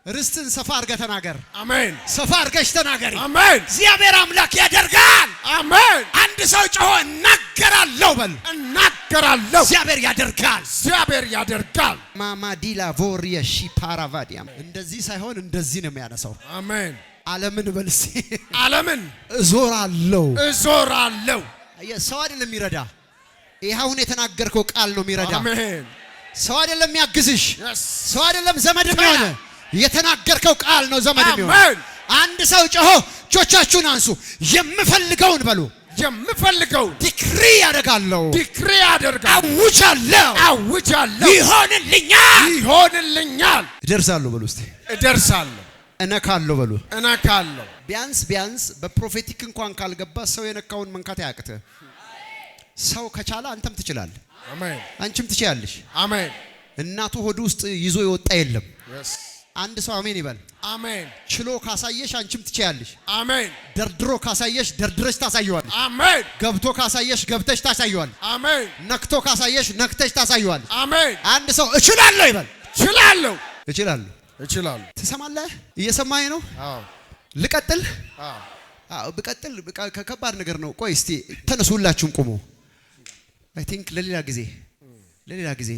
A: ርስትን ሰፋ አድርገህ ተናገር።
B: አሜን።
A: ሰፋ አድርገሽ ተናገሪ።
B: አሜን።
A: እግዚአብሔር አምላክ ያደርጋል።
B: አሜን።
A: አንድ ሰው ጮሆ እናገራለሁ በል።
B: እናገራለሁ።
A: እግዚአብሔር ያደርጋል።
B: እግዚአብሔር ያደርጋል።
A: ማማዲላ ቮሪየ ሺፓራቫዲያም እንደዚህ ሳይሆን እንደዚህ ነው የሚያነሳው።
B: አሜን።
A: ዓለምን በል እስቲ።
B: ዓለምን
A: እዞራለሁ።
B: እዞራለሁ።
A: አየህ፣ ሰው አይደለም የሚረዳ። ይህ አሁን የተናገርከው ቃል ነው የሚረዳ።
B: አሜን።
A: ሰው አይደለም የሚያግዝሽ።
B: Yes.
A: ሰው አይደለም ዘመድ የሚሆን። የተናገርከው ቃል ነው ዘመድ የሚሆን።
B: አሜን።
A: አንድ ሰው ጮሆ እጆቻችሁን አንሱ፣ የምፈልገውን በሉ።
B: የምፈልገውን
A: Decree ያደርጋለሁ፣
B: Decree አደርጋለሁ፣
A: አውጃለሁ፣
B: አውጃለሁ፣
A: ይሆንልኛል።
B: ይሆንልኛል።
A: እደርሳለሁ በሉ እስቲ።
B: እደርሳለሁ፣
A: እነካለሁ በሉ።
B: እነካለሁ።
A: ቢያንስ ቢያንስ በ prophetic እንኳን ካልገባ ሰው የነካውን መንካት አያቅትህ። ሰው ከቻለ አንተም ትችላለህ፣
B: አሜን።
A: አንቺም ትችያለሽ።
B: አሜን።
A: እናቱ ሆድ ውስጥ ይዞ የወጣ የለም።
B: Yes.
A: አንድ ሰው አሜን ይበል።
B: አሜን።
A: ችሎ ካሳየሽ አንቺም ትችያለሽ።
B: አሜን።
A: ደርድሮ ካሳየሽ ደርድረሽ ታሳየዋለሽ።
B: አሜን።
A: ገብቶ ካሳየሽ ገብተሽ ታሳየዋለሽ።
B: አሜን።
A: ነክቶ ካሳየሽ ነክተሽ ታሳየዋለሽ።
B: አሜን።
A: አንድ ሰው እችላለሁ ይበል።
B: እችላለሁ፣
A: እችላለሁ።
B: እችላለሁ።
A: ትሰማለህ? እየሰማኸኝ ነው?
B: አዎ፣
A: ልቀጥል?
B: አዎ።
A: አዎ ብቀጥል በቃ ከከባድ ነገር ነው። ቆይ እስቲ ተነሱ፣ ሁላችሁም ቁሙ። I think ለሌላ ጊዜ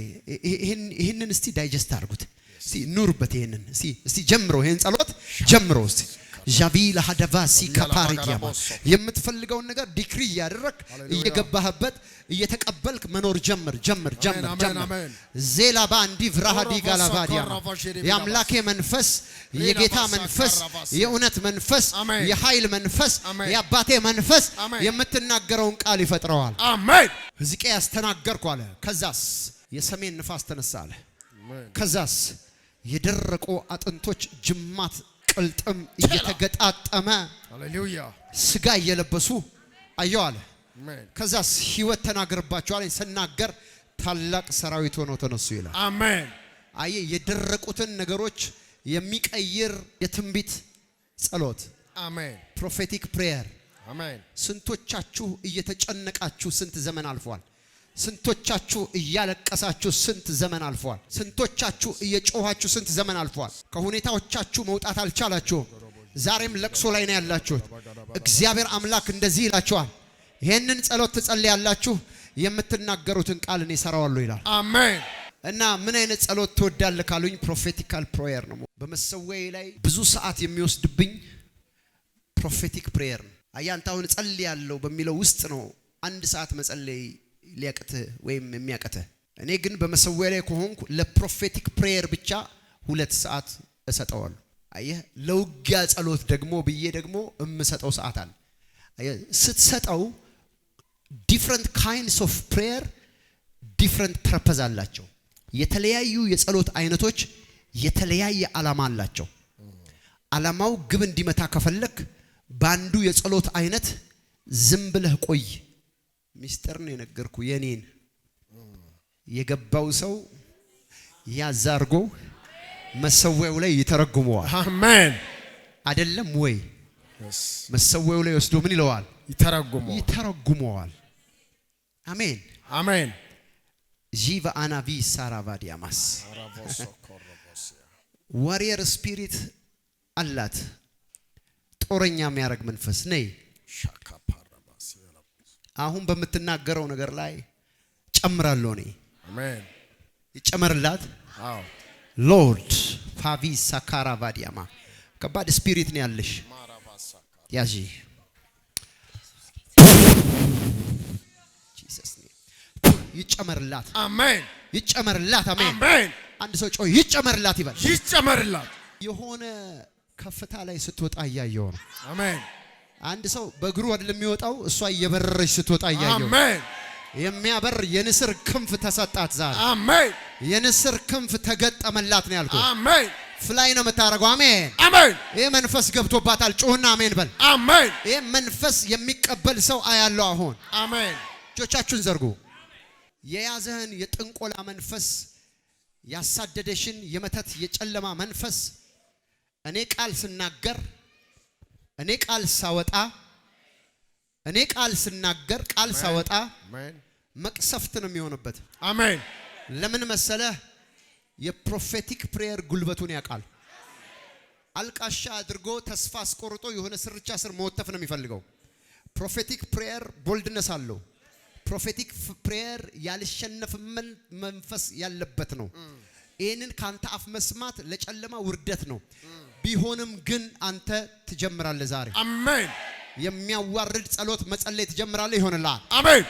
A: ይሄንን እስቲ digest አድርጉት። እስቲ ኑሩበት። ይሄንን እስቲ ጀምሮ፣ ይሄን ጸሎት ጀምሮ እስቲ ዣቪላ ሀደቫሲ ካፓሪጊያማ የምትፈልገውን ነገር decree እያደረግ እየገባህበት እየተቀበልክ መኖር ጀምር፣ ጀምር፣ ጀምር፣
B: አሜን፣
A: ጀምር።
B: አሜን።
A: ዜላ ባንዲ ቭራሃዲ ጋላቫዲያማ የአምላኬ መንፈስ፣ የጌታ መንፈስ፣ የእውነት መንፈስ፣
B: አሜን።
A: የኃይል መንፈስ፣
B: አሜን።
A: የአባቴ መንፈስ
B: አሜን።
A: የምትናገረውን ቃል ይፈጥረዋል።
B: አሜን።
A: ሕዝቅያስ ተናገርኩ አለ። ከዛስ የሰሜን ንፋስ ተነሳ አለ። ከዛስ የደረቁ አጥንቶች ጅማት ቅልጥም እየተገጣጠመ
B: ሃሌሉያ።
A: ስጋ እየለበሱ አየው አለ።
B: አሜን።
A: ከዛስ ህይወት ተናገርባቸው አለኝ። ስናገር ታላቅ ሰራዊት ሆነው ተነሱ ይላል።
B: አሜን።
A: አየ፣ የደረቁትን ነገሮች የሚቀይር የትንቢት ጸሎት፣
B: አሜን።
A: Prophetic prayer።
B: አሜን።
A: ስንቶቻችሁ እየተጨነቃችሁ ስንት ዘመን አልፏል? ስንቶቻችሁ እያለቀሳችሁ ስንት ዘመን አልፏል? ስንቶቻችሁ እየጮኋችሁ ስንት ዘመን አልፏል? ከሁኔታዎቻችሁ መውጣት አልቻላችሁም። ዛሬም ለቅሶ ላይ ነው ያላችሁት። እግዚአብሔር አምላክ እንደዚህ ይላችኋል፣ ይሄንን ጸሎት ትጸልያላችሁ፣ የምትናገሩትን ቃል እኔ እሰራዋለሁ ይላል።
B: አሜን።
A: እና ምን አይነት ጸሎት ትወዳለህ ካሉኝ prophetical prayer ነው። በመሰዊያዬ ላይ ብዙ ሰዓት የሚወስድብኝ prophetic prayer ነው። አየህ፣ አንተ አሁን እጸልያለሁ በሚለው ውስጥ ነው አንድ ሰዓት መጸለይ ሊያቅትህ ወይም የሚያቅትህ። እኔ ግን በመሰዊያ ላይ ከሆንኩ ለ prophetic prayer ብቻ 2 ሰዓት እሰጠዋለሁ። አየህ፣ ለውጊያ ጸሎት ደግሞ ብዬ ደግሞ የምሰጠው ሰዓት አለ። አየህ፣ ስትሰጠው different kinds of prayer different purpose አላቸው። የተለያዩ የጸሎት አይነቶች የተለያየ ዓላማ አላቸው። ዓላማው ግብ እንዲመታ ከፈለክ በአንዱ የጸሎት አይነት ዝም ብለህ ቆይ። ሚስጥር ነው የነገርኩ። የኔን የገባው ሰው ያዝ አርጎ መሰዊያው ላይ ይተረጉመዋል።
B: አሜን።
A: አይደለም ወይ? መሰዊያው ላይ ወስዶ ምን ይለዋል?
B: ይተረጉመዋል።
A: ይተረጉመዋል። አሜን።
B: አሜን።
A: ዢቫ አናቪ ሳራቫዲያማስ warrior spirit አላት። ጦረኛ የሚያደርግ መንፈስ ነይ። አሁን በምትናገረው ነገር ላይ ጨምራለሁ እኔ።
B: አሜን።
A: ይጨመርላት።
B: አዎ።
A: Lord ፋቪ ሳካራ ቫዲያማ ከባድ spirit ነው ያለሽ። ያዢ፣ Jesus name ይጨመርላት፣
B: አሜን።
A: ይጨመርላት። አሜን።
B: አሜን።
A: አንድ ሰው ጮህ ይጨመርላት ይበል።
B: ይጨመርላት።
A: የሆነ ከፍታ ላይ ስትወጣ እያየው ነው።
B: አሜን።
A: አንድ ሰው በእግሩ አይደለም የሚወጣው፣ እሷ እየበረረች ስትወጣ እያየው ነው።
B: አሜን።
A: የሚያበር የንስር ክንፍ ተሰጣት ዛሬ።
B: አሜን።
A: የንስር ክንፍ ተገጠመላት ነው ያልኩት።
B: አሜን።
A: Fly ነው የምታደርገው። አሜን።
B: አሜን።
A: ይህ መንፈስ ገብቶባታል። ጩህና አሜን በል።
B: አሜን።
A: ይህ መንፈስ የሚቀበል ሰው አያለው። አሁን
B: አሜን።
A: እጆቻችሁን ዘርጉ። የያዘህን የጥንቆላ መንፈስ፣ ያሳደደሽን የመተት የጨለማ መንፈስ እኔ ቃል ስናገር፣ እኔ ቃል ሳወጣ፣ እኔ ቃል ስናገር፣ ቃል ሳወጣ
B: አሜን።
A: መቅሰፍት ነው የሚሆንበት።
B: አሜን።
A: ለምን መሰለህ? የ prophetic prayer ጉልበቱን ያውቃል። አልቃሻ አድርጎ ተስፋ አስቆርጦ የሆነ ስርቻ ስር መወተፍ ነው የሚፈልገው። Prophetic prayer boldness አለው። Prophetic prayer ያልሸነፍ መንፈስ ያለበት ነው። ይህንን ካንተ አፍ መስማት ለጨለማ ውርደት ነው። ቢሆንም ግን አንተ ትጀምራለህ። ዛሬ
B: አሜን።
A: የሚያዋርድ ጸሎት መጸለይ ትጀምራለህ። ይሆንልሃል።
B: አሜን።